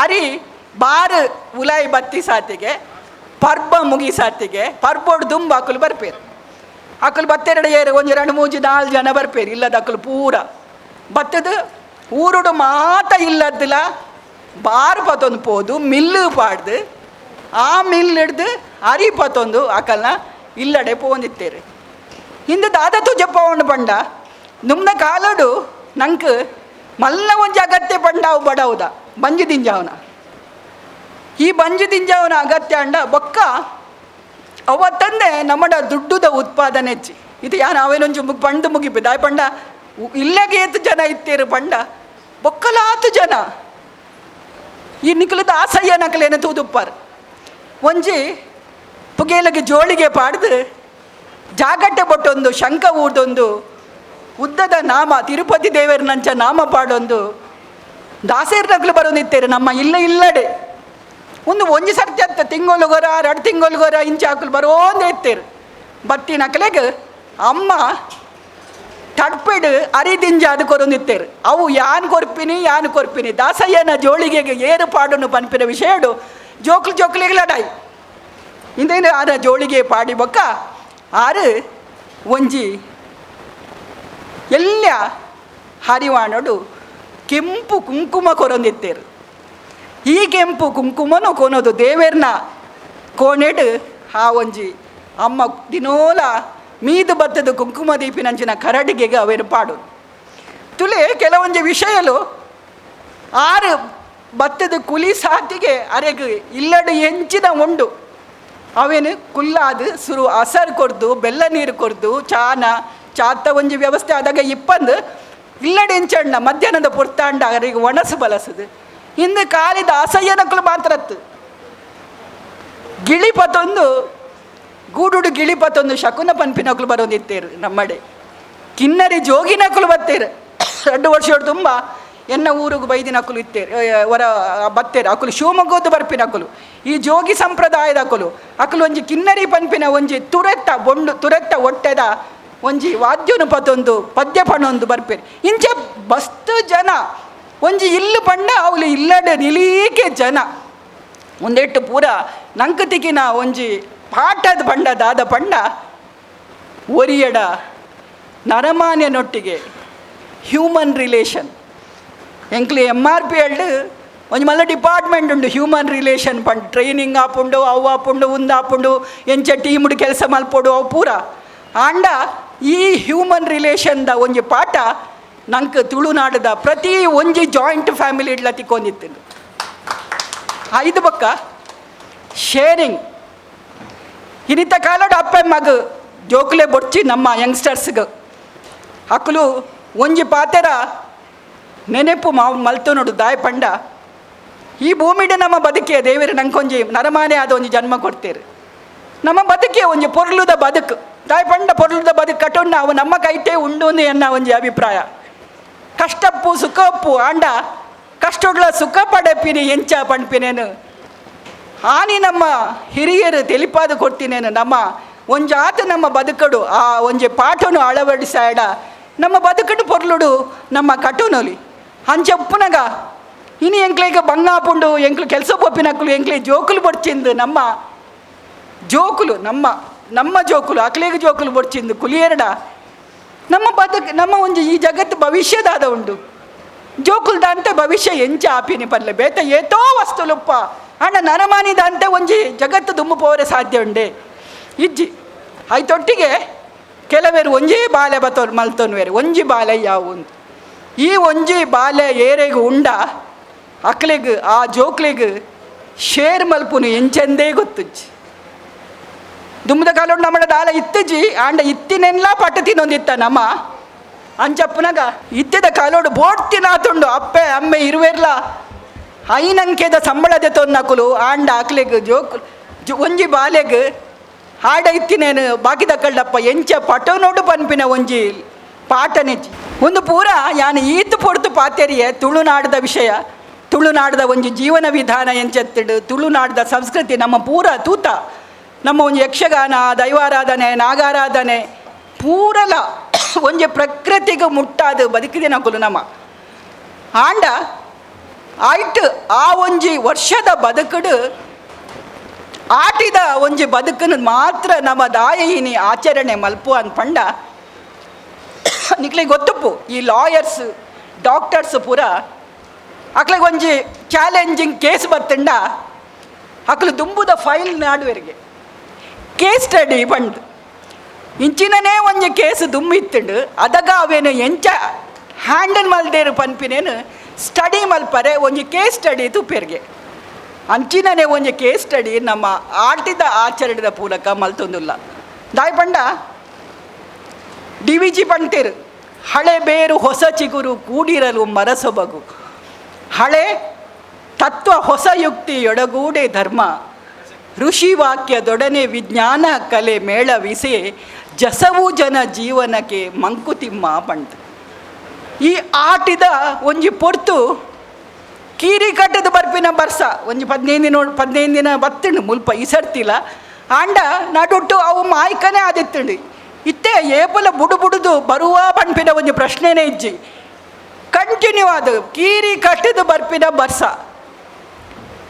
ಅರಿ ಬಾರು ಉಲಾಯಿ ಬತ್ತಿ ಸಾತಿಗೆ ಪರ್ಬ ಮುಗಿ ಸಾತಿಗೆ ಪರ್ಬೋಡು ದುಂಬ ಅಕುಲು ಬರ್ಪೇರು. ಅಕುಲು ಬತ್ತೆರಡು ಏರು ಒಂಜಿ 2 3 4 ಜನ ಬರ್ಪೇರು. ಇಲ್ಲದ ಅಕುಲು ಪೂರ ಬತ್ತದು ಊರುಡು ಮಾತ ಇಲ್ಲದಿಲ್ಲ ಬಾರು ಪತ್ತೊಂದು ಪೋದು ಮಿಲ್ಲು ಪಾಡ್ದು ಆ ಮಿಲ್ ಹಿಡ್ದು ಅರಿ ಪತ್ತೊಂದು ಅಕಲ್ನ ಇಲ್ಲಡೆ ಪೋಂದಿತ್ತೇರು. ಹಿಂದೆ ದಾದ ತುಜಪ್ಪ ಪಂಡ ನುಮ್ನ ಕಾಲಡು ನಂಗೆ ಮಲ್ಲ ಒಂಜಿ ಅಗತ್ಯ ಪಂಡ ಅವು ಬಡವುದ ಬಂಜಿ ದಿಂಜಾವನ. ಈ ಬಂಜಿ ದಿಂಜಾವನ ಅಗತ್ಯ ಅಂಡ ಬೊಕ್ಕ ಅವತ್ತಂದೆ ನಮ್ಮಡ ದುಡ್ಡುದ ಉತ್ಪಾದನೆ ಹೆಚ್ಚಿ ಇದು ಯಾ ನಾವೇನೊಂಚು ಪಂಡು ಮುಗಿಪಿ ದಾಯ್ ಪಂಡ ಇಲ್ಲಗೆ ಏತು ಜನ ಇತ್ತೀರು ಪಂಡ ಬೊಕ್ಕಲಾತು ಜನ ಈ ನಿಕಲದ ಆಸಯ್ಯ ನಕಲೇನ ತೂದುಪ್ಪಾರು. ಒಂಜಿ ಪುಗೇಲಗೆ ಜೋಳಿಗೆ ಪಾಡ್ದು ಜಾಗಟ್ಟೆ ಬೊಟ್ಟೊಂದು ಶಂಖ ಊರ್ದೊಂದು ಉದ್ದದ ನಾಮ ತಿರುಪತಿ ದೇವರನಂಚ ನಾಮ ಪಾಡೊಂದು ದಾಸೇರ್ ನಕಲು ಬರೋದಿತ್ತೇರು ನಮ್ಮ ಇಲ್ಲ ಇಲ್ಲಡೆ ಒಂದು ಒಂಜಿ ಸರ್ತಿ ಅತ್ತ ತಿಂಗೊಲುಗೊರ 2 ತಿಂಗೊಲುಗೊರ ಇಂಚ ಹಾಕಲು ಬರೋಂದೇ ಇತ್ತೇರು. ಬತ್ತಿ ನಕಲೆಗ್ ಅಮ್ಮ ತಡ್ಪಿಡು ಅರಿದಿಂಜ ಅದು ಕೊರೊಂದಿತ್ತೇರು. ಅವು ಯಾನ್ ಕೊರ್ಪಿನಿ ಯಾನ್ ಕೊರ್ಪಿನಿ ದಾಸಯ್ಯನ ಜೋಳಿಗೆಗೆ ಏರು ಪಾಡುನು ಪನ್ಪಿನ ವಿಷಯಡು ಜೋಕ್ಲು ಜೋಕ್ಲಿಗೆ ಲಡಾಯಿ. ಇಂದೇನು ಆರ ಜೋಳಿಗೆ ಪಾಡಿ ಬೊಕ್ಕ ಆರು ಒಂಜಿ ಎಲ್ಲ ಹರಿವಾಣಡು ಕೆಂಪು ಕುಂಕುಮ ಕೊರೊಂದಿತ್ತೇರು. ಈ ಕೆಂಪು ಕುಂಕುಮನು ಕೊನೋದು ದೇವೇರ್ನ ಕೋಣೆಡು ಆ ಒಂಜಿ ಅಮ್ಮ ದಿನೋಲ ಮೀದು ಬತ್ತದ ಕುಂಕುಮ ದೀಪಿನಂಚಿನ ಕರಡಿಗೆಗೆ ಅವೇನು ಪಾಡು ತುಲೆ. ಕೆಲವೊಂಜಿ ವಿಷಯಲು ಆರು ಬತ್ತದ ಕುಲಿ ಸಾತಿಗೆ ಅರೆಗ್ ಇಲ್ಲಡು ಎಂಚಿನ ಉಂಡು ಅವೇನು ಕುಲ್ಲಾದು ಸುರು ಅಸರ್ ಕೊರ್ದು ಬೆಲ್ಲ ನೀರು ಕೊರ್ದು ಚಾನ ಚಾತ ಒಂಜಿ ವ್ಯವಸ್ಥೆ ಆದಾಗ ಇಪ್ಪಂದು ಇಲ್ಲಡೆ ಎಂಚಣ್ಣ ಮಧ್ಯಾಹ್ನದ ಪೊರ್ತಾಂಡ ಅರೆಗೆ ಒಣಸು ಬಲಸದು. ಇಂದು ಕಾಲಿದ ಅಸಹ್ಯನಕ್ಕಲು ಮಾತ್ರತ್ತು ಗಿಳಿ ಪತ್ತೊಂದು ಗೂಡುಡು ಗಿಳಿ ಪತ್ತೊಂದು ಶಕುನ ಪನ್ಪಿನಕ್ಲು ಬರೋದಿತ್ತೇರು ನಮ್ಮಡೆ ಕಿನ್ನರಿ ಜೋಗಿನಕ್ಕಲು ಬತ್ತೇರು. 2 ವರ್ಷ ತುಂಬ ಎನ್ನ ಊರಿಗೆ ಬೈದಿನಕ್ಕಲು ಇತ್ತೇರು ಹೊರ ಬತ್ತೇರು ಅಕುಲು ಶಿವಮೊಗ್ಗದ್ದು ಬರ್ಪಿನಕ್ಕಲು ಈ ಜೋಗಿ ಸಂಪ್ರದಾಯದ ಅಕುಲು ಅಕುಲು ಒಂಜಿ ಕಿನ್ನರಿ ಪನ್ಪಿನ ಒಂಜಿ ತುರೆತ್ತ ಬೊಂಡು ತುರೆತ್ತ ಒಟ್ಟೆದ ಒಂಜಿ ವಾದ್ಯನು ಪತ್ತೊಂದು ಪದ್ಯ ಪಣೊಂದು ಬರ್ಪೇರು. ಇಂಚ ಬಸ್ತು ಜನ ಒಂಜಿ ಇಲ್ಲು ಪಂಡ ಅವಳು ಇಲ್ಲಡೆ ನಿಲೀಕೆ ಜನ ಒಂದೆಟ್ಟು ಪೂರ ನಂಕು ತಿಕ್ಕಿನ ಒಂಜಿ ಪಾಠದ ಪಂಡ ದಾದ ಪಂಡ ಒರಿಯಡ ನರಮಾನ್ಯನೊಟ್ಟಿಗೆ ಹ್ಯೂಮನ್ ರಿಲೇಷನ್ ಎಂಕ್ಲಿ M R P ಎಲ್ಡ್ ಒಂಜಿ ಮಲ್ಲ ಡಿಪಾರ್ಟ್ಮೆಂಟ್ ಉಂಡು ಹ್ಯೂಮನ್ ರಿಲೇಷನ್ ಪಂಡ್ ಟ್ರೈನಿಂಗ್ ಆಪುಂಡು ಅವು ಆಪುಂಡು ಉಂದು ಆಪುಂಡು ಎಂಚ ಟೀಮ್ಡ್ ಕೆಲಸ ಮಲ್ಪೊಡು ಅವು ಪೂರ ಆಂಡ ಈ ಹ್ಯೂಮನ್ ರಿಲೇಷನ್ದ ಒಂಜಿ ಪಾಠ ನಂಗೆ ತುಳುನಾಡದ ಪ್ರತಿ ಒಂಜಿ ಜಾಯಿಂಟ್ ಫ್ಯಾಮಿಲಿ ಇಡ್ಲ ತಿಕ್ಕೊಂದಿತ್ತು. ಐದು ಬೊಕ್ಕ ಶೇರಿಂಗ್. ಇನಿತ ಕಾಲಡ್ ಅಪ್ಪೆ ಮಗು ಜೋಕುಲೆ ಬೊಡ್ಚಿ, ನಮ್ಮ ಯಂಗ್ಸ್ಟರ್ಸ್ಗೆ ಅಕುಲು ಒಂಜಿ ಪಾತೆರ ನೆನೆಪು ಮಾವು ಮಲ್ತೊನೊಡು. ದಾಯ ಪಂಡ, ಈ ಭೂಮಿಡ್ ನಮ್ಮ ಬದುಕಿಯ ದೇವರು ನಂಕೊಂಜಿ ನರಮಾನೆ ಆದ ಒಂಜಿ ಜನ್ಮ ಕೊಡ್ತೇರು. ನಮ್ಮ ಬದುಕಿಯ ಒಂಜಿ ಪೊರ್ಲುದ ಬದುಕು. ದಾಯ ಪಂಡ, ಪೊರ್ಲುದ ಬದುಕು ಕಟೊಂಡು ಅವು ನಮ್ಮ ಕೈಟೇ ಉಂಡು ಎನ್ನ ಒಂಜಿ ಅಭಿಪ್ರಾಯ. ಕಷ್ಟಪ್ಪು ಸುಖಪ್ಪು, ಆಂಡ ಕಷ್ಟೊಡ್ಲ ಸುಖ ಪಡೆಪಿನಿ ಎಂಚ ಪಣ್ಪಿನೇನು ಆನಿ ನಮ್ಮ ಹಿರಿಯರು ತೆಲಿಪಾದ ಕೊಡ್ತೀನೇನು. ನಮ್ಮ ಒಂಜಾತ ನಮ್ಮ ಬದುಕಡು ಆ ಒಂಜಿ ಪಾಠನು ಅಳವಡಿಸಾಯಡ ನಮ್ಮ ಬದುಕಡು ಪೊರ್ಲುಡು ನಮ್ಮ ಕಟುನೊಲಿ. ಅಂಚ ಉಪ್ಪುನಗ ಇನಿ ಎಂಕ್ಲೆಗ್ ಬಂಗಾಪುಂಡು, ಎಂಕ್ಲು ಕೆಲಸ ಪೋಪಿನಕ್ಲು, ಎಂಕ್ಲೆ ಜೋಕುಲು ಬೊಡ್ಚಿಂದು, ನಮ್ಮ ಜೋಕುಲು, ನಮ್ಮ ನಮ್ಮ ಜೋಕುಲು, ಅಕ್ಲೆಗ್ ಜೋಕುಲು ಬೊಡ್ಚಿಂದು ಕುಲಿಯರಡ ನಮ್ಮ ಬದುಕು, ನಮ್ಮ ಒಂಜಿ ಈ ಜಗತ್ತು ಭವಿಷ್ಯದಾದ ಉಂಡು. ಜೋಕುಲ್ದಂತೆ ಭವಿಷ್ಯ ಎಂಚ ಆಪಿನಿ ಪರ್ಲೆ. ಬೇತ ಏತೋ ವಸ್ತುಲುಪ್ಪ, ಅಣ್ಣ, ನರಮಾನಿದಂತೆ ಒಂಜಿ ಜಗತ್ತು ದುಮ್ಮು ಪೋರೆ ಸಾಧ್ಯ ಉಂಡೆ? ಇಜ್ಜಿ. ಐತೊಟ್ಟಿಗೆ ಕೆಲವೇರು ಒಂಜೇ ಬಾಲೆ ಬತ್ತೋ ಮಲ್ತೊನ್ವೇರು, ಒಂಜಿ ಬಾಲೆ ಯಾವು. ಈ ಒಂಜಿ ಬಾಲೆ ಏರೆಗ್ ಉಂಡ ಅಕ್ಲೆಗ್ ಆ ಜೋಕ್ಲೆಗ್ ಶೇರ್ ಮಲ್ಪುನು ಎಂಚೆಂದೇ ಗೊತ್ತುಜ್ಜಿ. ದುಮ್ಮದ ಕಾಲೋಡು ನಮ್ಮ ದಾಲ ಇತ್ತಜಿ, ಆಂಡ ಇತ್ತಿನೆಲ್ಲ ಪಟ್ಟು ತಿನ್ನೊಂದಿತ್ತ ನಮ್ಮ. ಅಂಚಪ್ಪನಾಗ ಇತ್ತಿದ ಕಾಲೋಡು ಬೋಡ್ತಿನಾತುಂಡು. ಅಪ್ಪೆ ಅಮ್ಮೆ ಇರುವೆರ್ಲ ಐನಂಕೆದ ಸಂಬಳದ ತೊನ್ನಕುಲು. ಆಂಡ ಅಕ್ಲೆಗ್ ಜೋಕ್ ಒಂಜಿ ಬಾಲೆಗ್ ಹಾಡ ಇತ್ತಿನೇನು ಬಾಕಿದ ಕಳ್ಳಪ್ಪ ಎಂಚ ಪಟನೋಡು ಪನ್ಪಿನ ಒಂಜಿ ಪಾಠನೆಜ್ಜಿ. ಒಂದು ಪೂರ ಯಾನ್ ಈತ್ ಪೊರ್ತು ಪಾತೆರಿಯೆ. ತುಳುನಾಡದ ವಿಷಯ, ತುಳುನಾಡದ ಒಂಜಿ ಜೀವನ ವಿಧಾನ ಎಂಚೆತ್ತಡು, ತುಳುನಾಡದ ಸಂಸ್ಕೃತಿ ನಮ್ಮ ಪೂರ ತೂತ. ನಮ್ಮ ಒಂಜಿ ಯಕ್ಷಗಾನ, ದೈವಾರಾಧನೆ, ನಾಗಾರಾಧನೆ ಪೂರಲ ಒಂಜಿ ಪ್ರಕೃತಿಗೆ ಮುಟ್ಟಾದ ಬದುಕಿದೆ ನಕುಲು ನಮ್ಮ. ಆಂಡ ಆಯ್ತು, ಆ ಒಂಜಿ ವರ್ಷದ ಬದುಕುಡು ಆಟಿದ ಒಂಜಿ ಬದುಕನ್ನು ಮಾತ್ರ ನಮ್ಮ ದಾಯಿನಿ ಆಚರಣೆ ಮಲ್ಪು ಪಂಡ, ನಿಕ್ಲೆ ಗೊತ್ತುಪ್ಪು, ಈ ಲಾಯರ್ಸ್, ಡಾಕ್ಟರ್ಸ್ ಪೂರ ಅಕ್ಲೆಗ್ ಒಂಜಿ ಚಾಲೆಂಜಿಂಗ್ ಕೇಸ್ ಬತ್ತಂಡ ಅಕ್ಲು ದುಂಬುದ ಫೈಲ್ ನಾಡುವರಿಗೆ ಕೇಸ್ ಸ್ಟಡಿ ಬಂದು ಇಂಚಿನನೇ ಒಂಜಿ ಕೇಸ್ ದುಮ್ಮು ಇತ್ತುಂಡು, ಅದಗ ಅವೇನು ಎಂಚ ಹ್ಯಾಂಡಲ್ ಮಲ್ದೇರು ಪನ್ಪಿನೇನು ಸ್ಟಡಿ ಮಲ್ಪರೆ ಒಂಜಿ ಕೇಸ್ ಸ್ಟಡಿ ತುಪ್ಪೆರ್ಗೆ. ಅಂಚಿನನೇ ಒಂಜಿ ಕೇಸ್ ಸ್ಟಡಿ ನಮ್ಮ ಆಟಿದ ಆಚರಣೆದ ಮೂಲಕ ಮಲ್ತೊಂದುಲ್ಲ. ದಾಯ್ ಪಂಡ, ಡಿವಿಜಿ ಪಂತೇರು, ಹಳೆ ಬೇರು ಹೊಸ ಚಿಗುರು ಕೂಡಿರಲು ಮರಸೊಬಗು, ಹಳೆ ತತ್ವ ಹೊಸ ಯುಕ್ತಿ ಎಡಗೂಡೆ ಧರ್ಮ ಋಷಿ ವಾಕ್ಯದೊಡನೆ ವಿಜ್ಞಾನ ಕಲೆ ಮೇಳವಿಸೆ ಜಸವು ಜನ ಜೀವನಕ್ಕೆ ಮಂಕುತಿಮ್ಮ ಪಂಡ್ದು. ಈ ಆಟಿದ ಒಂಜಿ ಪೊರ್ತು ಕೀರಿ ಕಟ್ಟದ ಬರ್ಪಿನ ಬರ್ಸ ಒಂಜಿ 15 ದಿನ, 15 ದಿನ ಬತ್ತಂಡು ಮುಲ್ಪ ಈ ಸರ್ತಿಲ. ಆಂಡ ನಡುಟ್ಟು ಅವು ಮಾಯ್ಕನೇ ಆದಿತ್ತಂಡು. ಇತ್ತೆ ಏಪಲ ಬುಡು ಬುಡುದು ಬರುವ ಪನ್ಪಿನ ಒಂಜಿ ಪ್ರಶ್ನೆನೇ ಇಜ್ಜಿ. ಕಂಟಿನ್ಯೂ ಅದು ಕೀರಿ ಕಟ್ಟದ ಬರ್ಪಿನ ಬರ್ಸ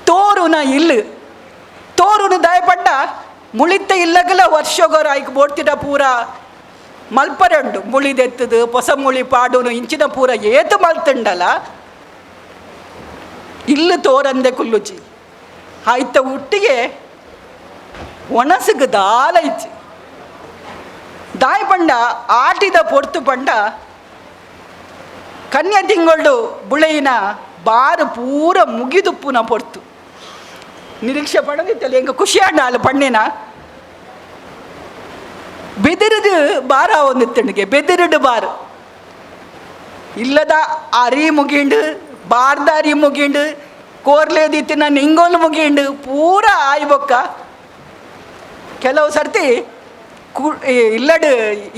ತೋರುನ ಇಲ್ಲು ತೋರುನ ದಯಪಂಡ ಮುಳಿತ ಇಲ್ಲಗಲ ವರ್ಷಗೊರ ಐಕ್ ಬೋಡ್ತಿಡ ಪೂರ ಮಲ್ಪರಂಡು ಮುಳಿದೆತ್ತದು, ಪೊಸ ಮುಳಿ ಪಾಡುನು, ಇಂಚಿನ ಪೂರ ಏತು ಮಲ್ತುಂಡಲ ಇಲ್ಲು ತೋರಂದೆ ಕುಲ್ಲುಜಿ. ಆಯ್ತ ಒಟ್ಟಿಗೆ ಒಣಸುಗು ದಾಲ ಇಜ್ಜಿ. ದಾಯ್ ಪಂಡ, ಆಟಿದ ಪೊರ್ತು ಪಂಡ ಕನ್ಯಾ ತಿಂಗಳು ಬುಳೆಯಿನ ಬಾರು ಪೂರ ಮುಗಿದುಪ್ಪುನ ಪೊರ್ತು. ನಿರೀಕ್ಷೆ ಪಡೋದಿತ್ತಲ್ಲ, ಎಂಕ ಖುಷಿ ಆಂಡ ಅಲ್ಲ ಪಣ್ಣಿನ. ಬೆದರಿದು ಬಾರ ಒಂದಿತ್ತಣಿಗೆ ಬೆದರಿಡು ಬಾರು ಇಲ್ಲದ ಅರಿ ಮುಗಿಂಡು, ಬಾರ್ದ ಅರಿ ಮುಗಿಂಡು, ಕೋರ್ಲೇದಿತ್ತಿನ ನಿಂಗೋಲು ಮುಗಿಂಡು, ಪೂರ ಆಯ್ಬೊಕ್ಕ ಕೆಲವು ಸರ್ತಿ ಕು ಇಲ್ಲಡು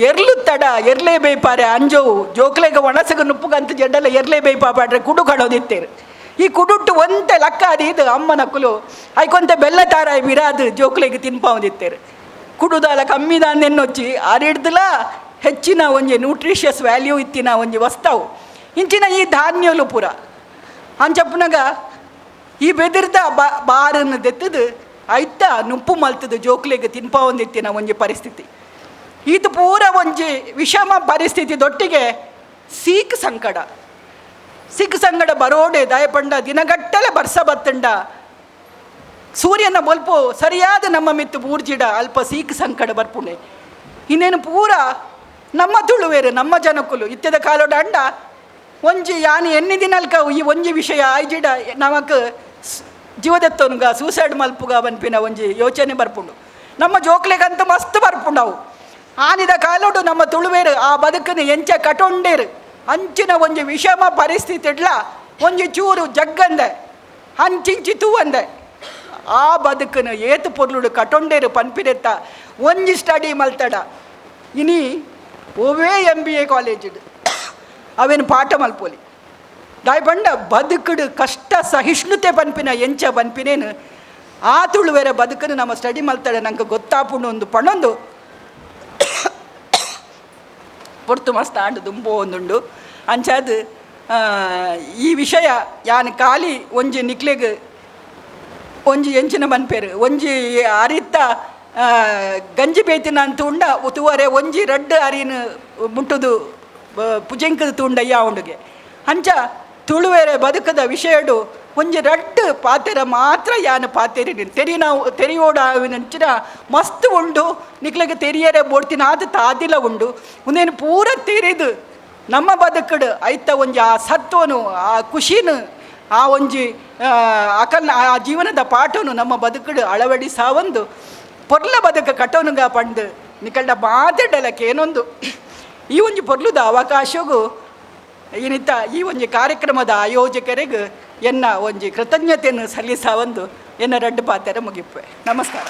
ಎರ್ಲು ತಡ ಎರ್ಲೆ ಬೇಯ್ಪಾರೆ ಅಂಜೋವು ಜೋಕ್ಲೆಗ ಒಣಸಗ ನುಪ್ಪುಗಂತ ಜಡ್ಡಲ್ಲ ಎರ್ಲೆ ಬೇಯ್ಪಾ ಪಾಡ್ರೆ ಕುಡು ಕಡೋದಿತ್ತೇರು. ಈ ಕುಡುಟ್ಟು ಒಂತೆ ಲಕ್ಕ ಅದು ಇದು ಅಮ್ಮನ ಕುಲು ಐಕೊಂತೆ ಬೆಲ್ಲ ತಾರಾಯಿ ಬಿರಾದು ಜೋಕ್ಲೆಗ್ ತಿನ್ಪಾವಂದಿತ್ತೇರು. ಕುಡುದಾಲ ಕಮ್ಮಿದ ನೆನ್ನೊಚ್ಚಿ ಅರಿಡ್ದಲ ಹೆಚ್ಚಿನ ಒಂಜಿ ನ್ಯೂಟ್ರಿಷಿಯಸ್ ವ್ಯಾಲ್ಯೂ ಇತ್ತಿನ ಒಂಜಿ ವಸ್ತವು ಇಂಚಿನ ಈ ಧಾನ್ಯಲು ಪೂರ. ಅಂಚಪ್ಪನಾಗ ಈ ಬೆದಿರ್ದ ಬಾರನ್ನು ದೆತ್ತದು ಐತ ನುಪ್ಪು ಮಲ್ತದು ಜೋಕ್ಲೆಗ್ ತಿನ್ಪಾವೊಂದಿತ್ತಿನ ಒಂಜಿ ಪರಿಸ್ಥಿತಿ ಇದು. ಪೂರ ಒಂಜಿ ವಿಷಮ ಪರಿಸ್ಥಿತಿ ದೊಟ್ಟಿಗೆ ಸೀಕ್ ಸಂಕಡ. ಸೀಕ್ ಸಂಕಡ ಬರೋಡೆ ದಯಪಂಡ, ದಿನಗಟ್ಟಲೆ ಬರ್ಸ ಬತ್ತಂಡ, ಸೂರ್ಯನ ಬೊಲ್ಪು ಸರಿಯಾದ ನಮ್ಮ ಮಿತ್ತು ಬೂರ್ಜಿಡ ಅಲ್ಪ ಸೀಕ್ ಸಂಕಡ ಬರ್ಪುಂಡೆ. ಇನ್ನೇನು ಪೂರ ನಮ್ಮ ತುಳುವೇರು, ನಮ್ಮ ಜನಕ್ಕುಲು ಇತ್ಯದ ಕಾಲೋಡ ಅಂಡ ಒಂಜಿ ಯಾನ್ ಎನ್ನಿ ದಿನಲ್ಕ ಈ ಒಂಜಿ ವಿಷಯ ಆಯ್ಜಿಡ ನಮಕ್ ಜೀವದೆತ್ತೊನುಗ, ಸೂಸೈಡ್ ಮಲ್ಪುಗ ಪನ್ಪಿನ ಒಂಜಿ ಯೋಚನೆ ಬರ್ಪುಂಡು. ನಮ್ಮ ಜೋಕ್ಲೆಗಂತ ಮಸ್ತ್ ಬರ್ಪುಂಡು ಅವು. ಆನಿದ ಕಾಲೋಡು ನಮ್ಮ ತುಳುವೇರು ಆ ಬದುಕನ್ನು ಎಂಚ ಕಟೊಂಡೇರು, ಅಂಚಿನ ಒಂಜಿ ವಿಷಮ ಪರಿಸ್ಥಿತಿಡ್ಲ ಒಂಜಿ ಚೂರು ಜಗ್ಗಂದೆ, ಅಂಚಿಂಚಿ ತೂವಂದೆ ಆ ಬದುಕನ್ನು ಏತು ಪೊರ್ಲುಡು ಕಟೊಂಡೇರು ಪನ್ಪಿನೆತ್ತ ಒಂಜಿ ಸ್ಟಡಿ ಮಲ್ತಡ. ಇನಿ ಒವ್ವೇ ಎಂ.ಬಿ.ಎ ಕಾಲೇಜಿಡ್ ಅವೇನು ಪಾಠ ಮಲ್ಪೊಲಿ. ದಾಯೆ ಪಂಡ ಬದುಕುಡು ಕಷ್ಟ ಸಹಿಷ್ಣುತೆ ಪನ್ಪಿನ ಎಂಚ ಪನ್ಪಿನೇನು ಆ ತುಳುವೆರ ಬದುಕನ್ನು ನಮ್ಮ ಸ್ಟಡಿ ಮಲ್ತಾಳೆ, ನಂಗೆ ಗೊತ್ತಾಪುಂಡು ಒಂದು ಪಣೊಂದು. ಪೊರ್ತು ಮಸ್ತ್ ಆಂಡ್, ದುಂಬು ಒಂದುಂಡು. ಅಂಚಾದ್ ಈ ವಿಷಯ ಯಾನ್ ಖಾಲಿ ಒಂಜಿ ನಿಕ್ಲೆಗ್ ಒಂಜಿ ಎಂಚಿನ ಪನ್ಪೆರ್, ಒಂಜಿ ಅರಿತ್ತ ಗಂಜಿ ಬೇತಿನ ತೂಂಡ ತೂವರೆ ಒಂಜಿ ರಡ್ಡ್ ಅರಿನ್ ಮುಟ್ಟುದು ಪುಜೆಂಕದ ತೂಂಡ ಉಂಡುಗೆ. ಅಂಚ ತುಳುವೆರೆ ಬದುಕದ ವಿಷಯಡು ಒಂಜಿ ರಡ್ಡ್ ಪಾತೆರ ಮಾತ್ರ ಯಾನ್ ಪಾತೆರಿನಿ. ತೆರಿನ ತೆರಿಯೋಡಾವಿನಂಚಿನ ಮಸ್ತ್ ಉಂಡು, ನಿಕ್ಲೆಗ್ ತೆರಿಯರೆ ಬೋಡ್ತಿನ ಆತ್ ತಾದಿಲ ಉಂಡು. ಉಂದೇನು ಪೂರ ತೆರಿದು ನಮ್ಮ ಬದುಕುಡು ಐತ ಒಂಜಿ ಆ ಸತ್ವನು, ಆ ಖುಷಿನು, ಆ ಒಂಜಿ ಅಕಲ್ನ ಆ ಜೀವನದ ಪಾಠನು ನಮ್ಮ ಬದುಕುಡು ಅಳವಡಿಸಾವೊಂದು ಪೊರ್ಲ ಬದುಕು ಕಟ್ಟೋನುಗ ಪಂಡ್ ನಿಕಲ್ಡ ಮಾತೆಡಲಕ್ಕೆ ಏನೊಂದು ಈ ಒಂಜಿ ಪೊರ್ಲುದ ಅವಕಾಶಗೂ ಏನಿತ್ತ ಈ ಒಂಜಿ ಕಾರ್ಯಕ್ರಮದ ಆಯೋಜಕರಿಗೆ ಎನ್ನ ಒಂಜಿ ಕೃತಜ್ಞತೆಯನ್ನು ಸಲ್ಲಿಸಾವೊಂದು ಎನ್ನ ರಡ್ಡು ಪಾತೆರ ಮುಗಿಪೆ. ನಮಸ್ಕಾರ.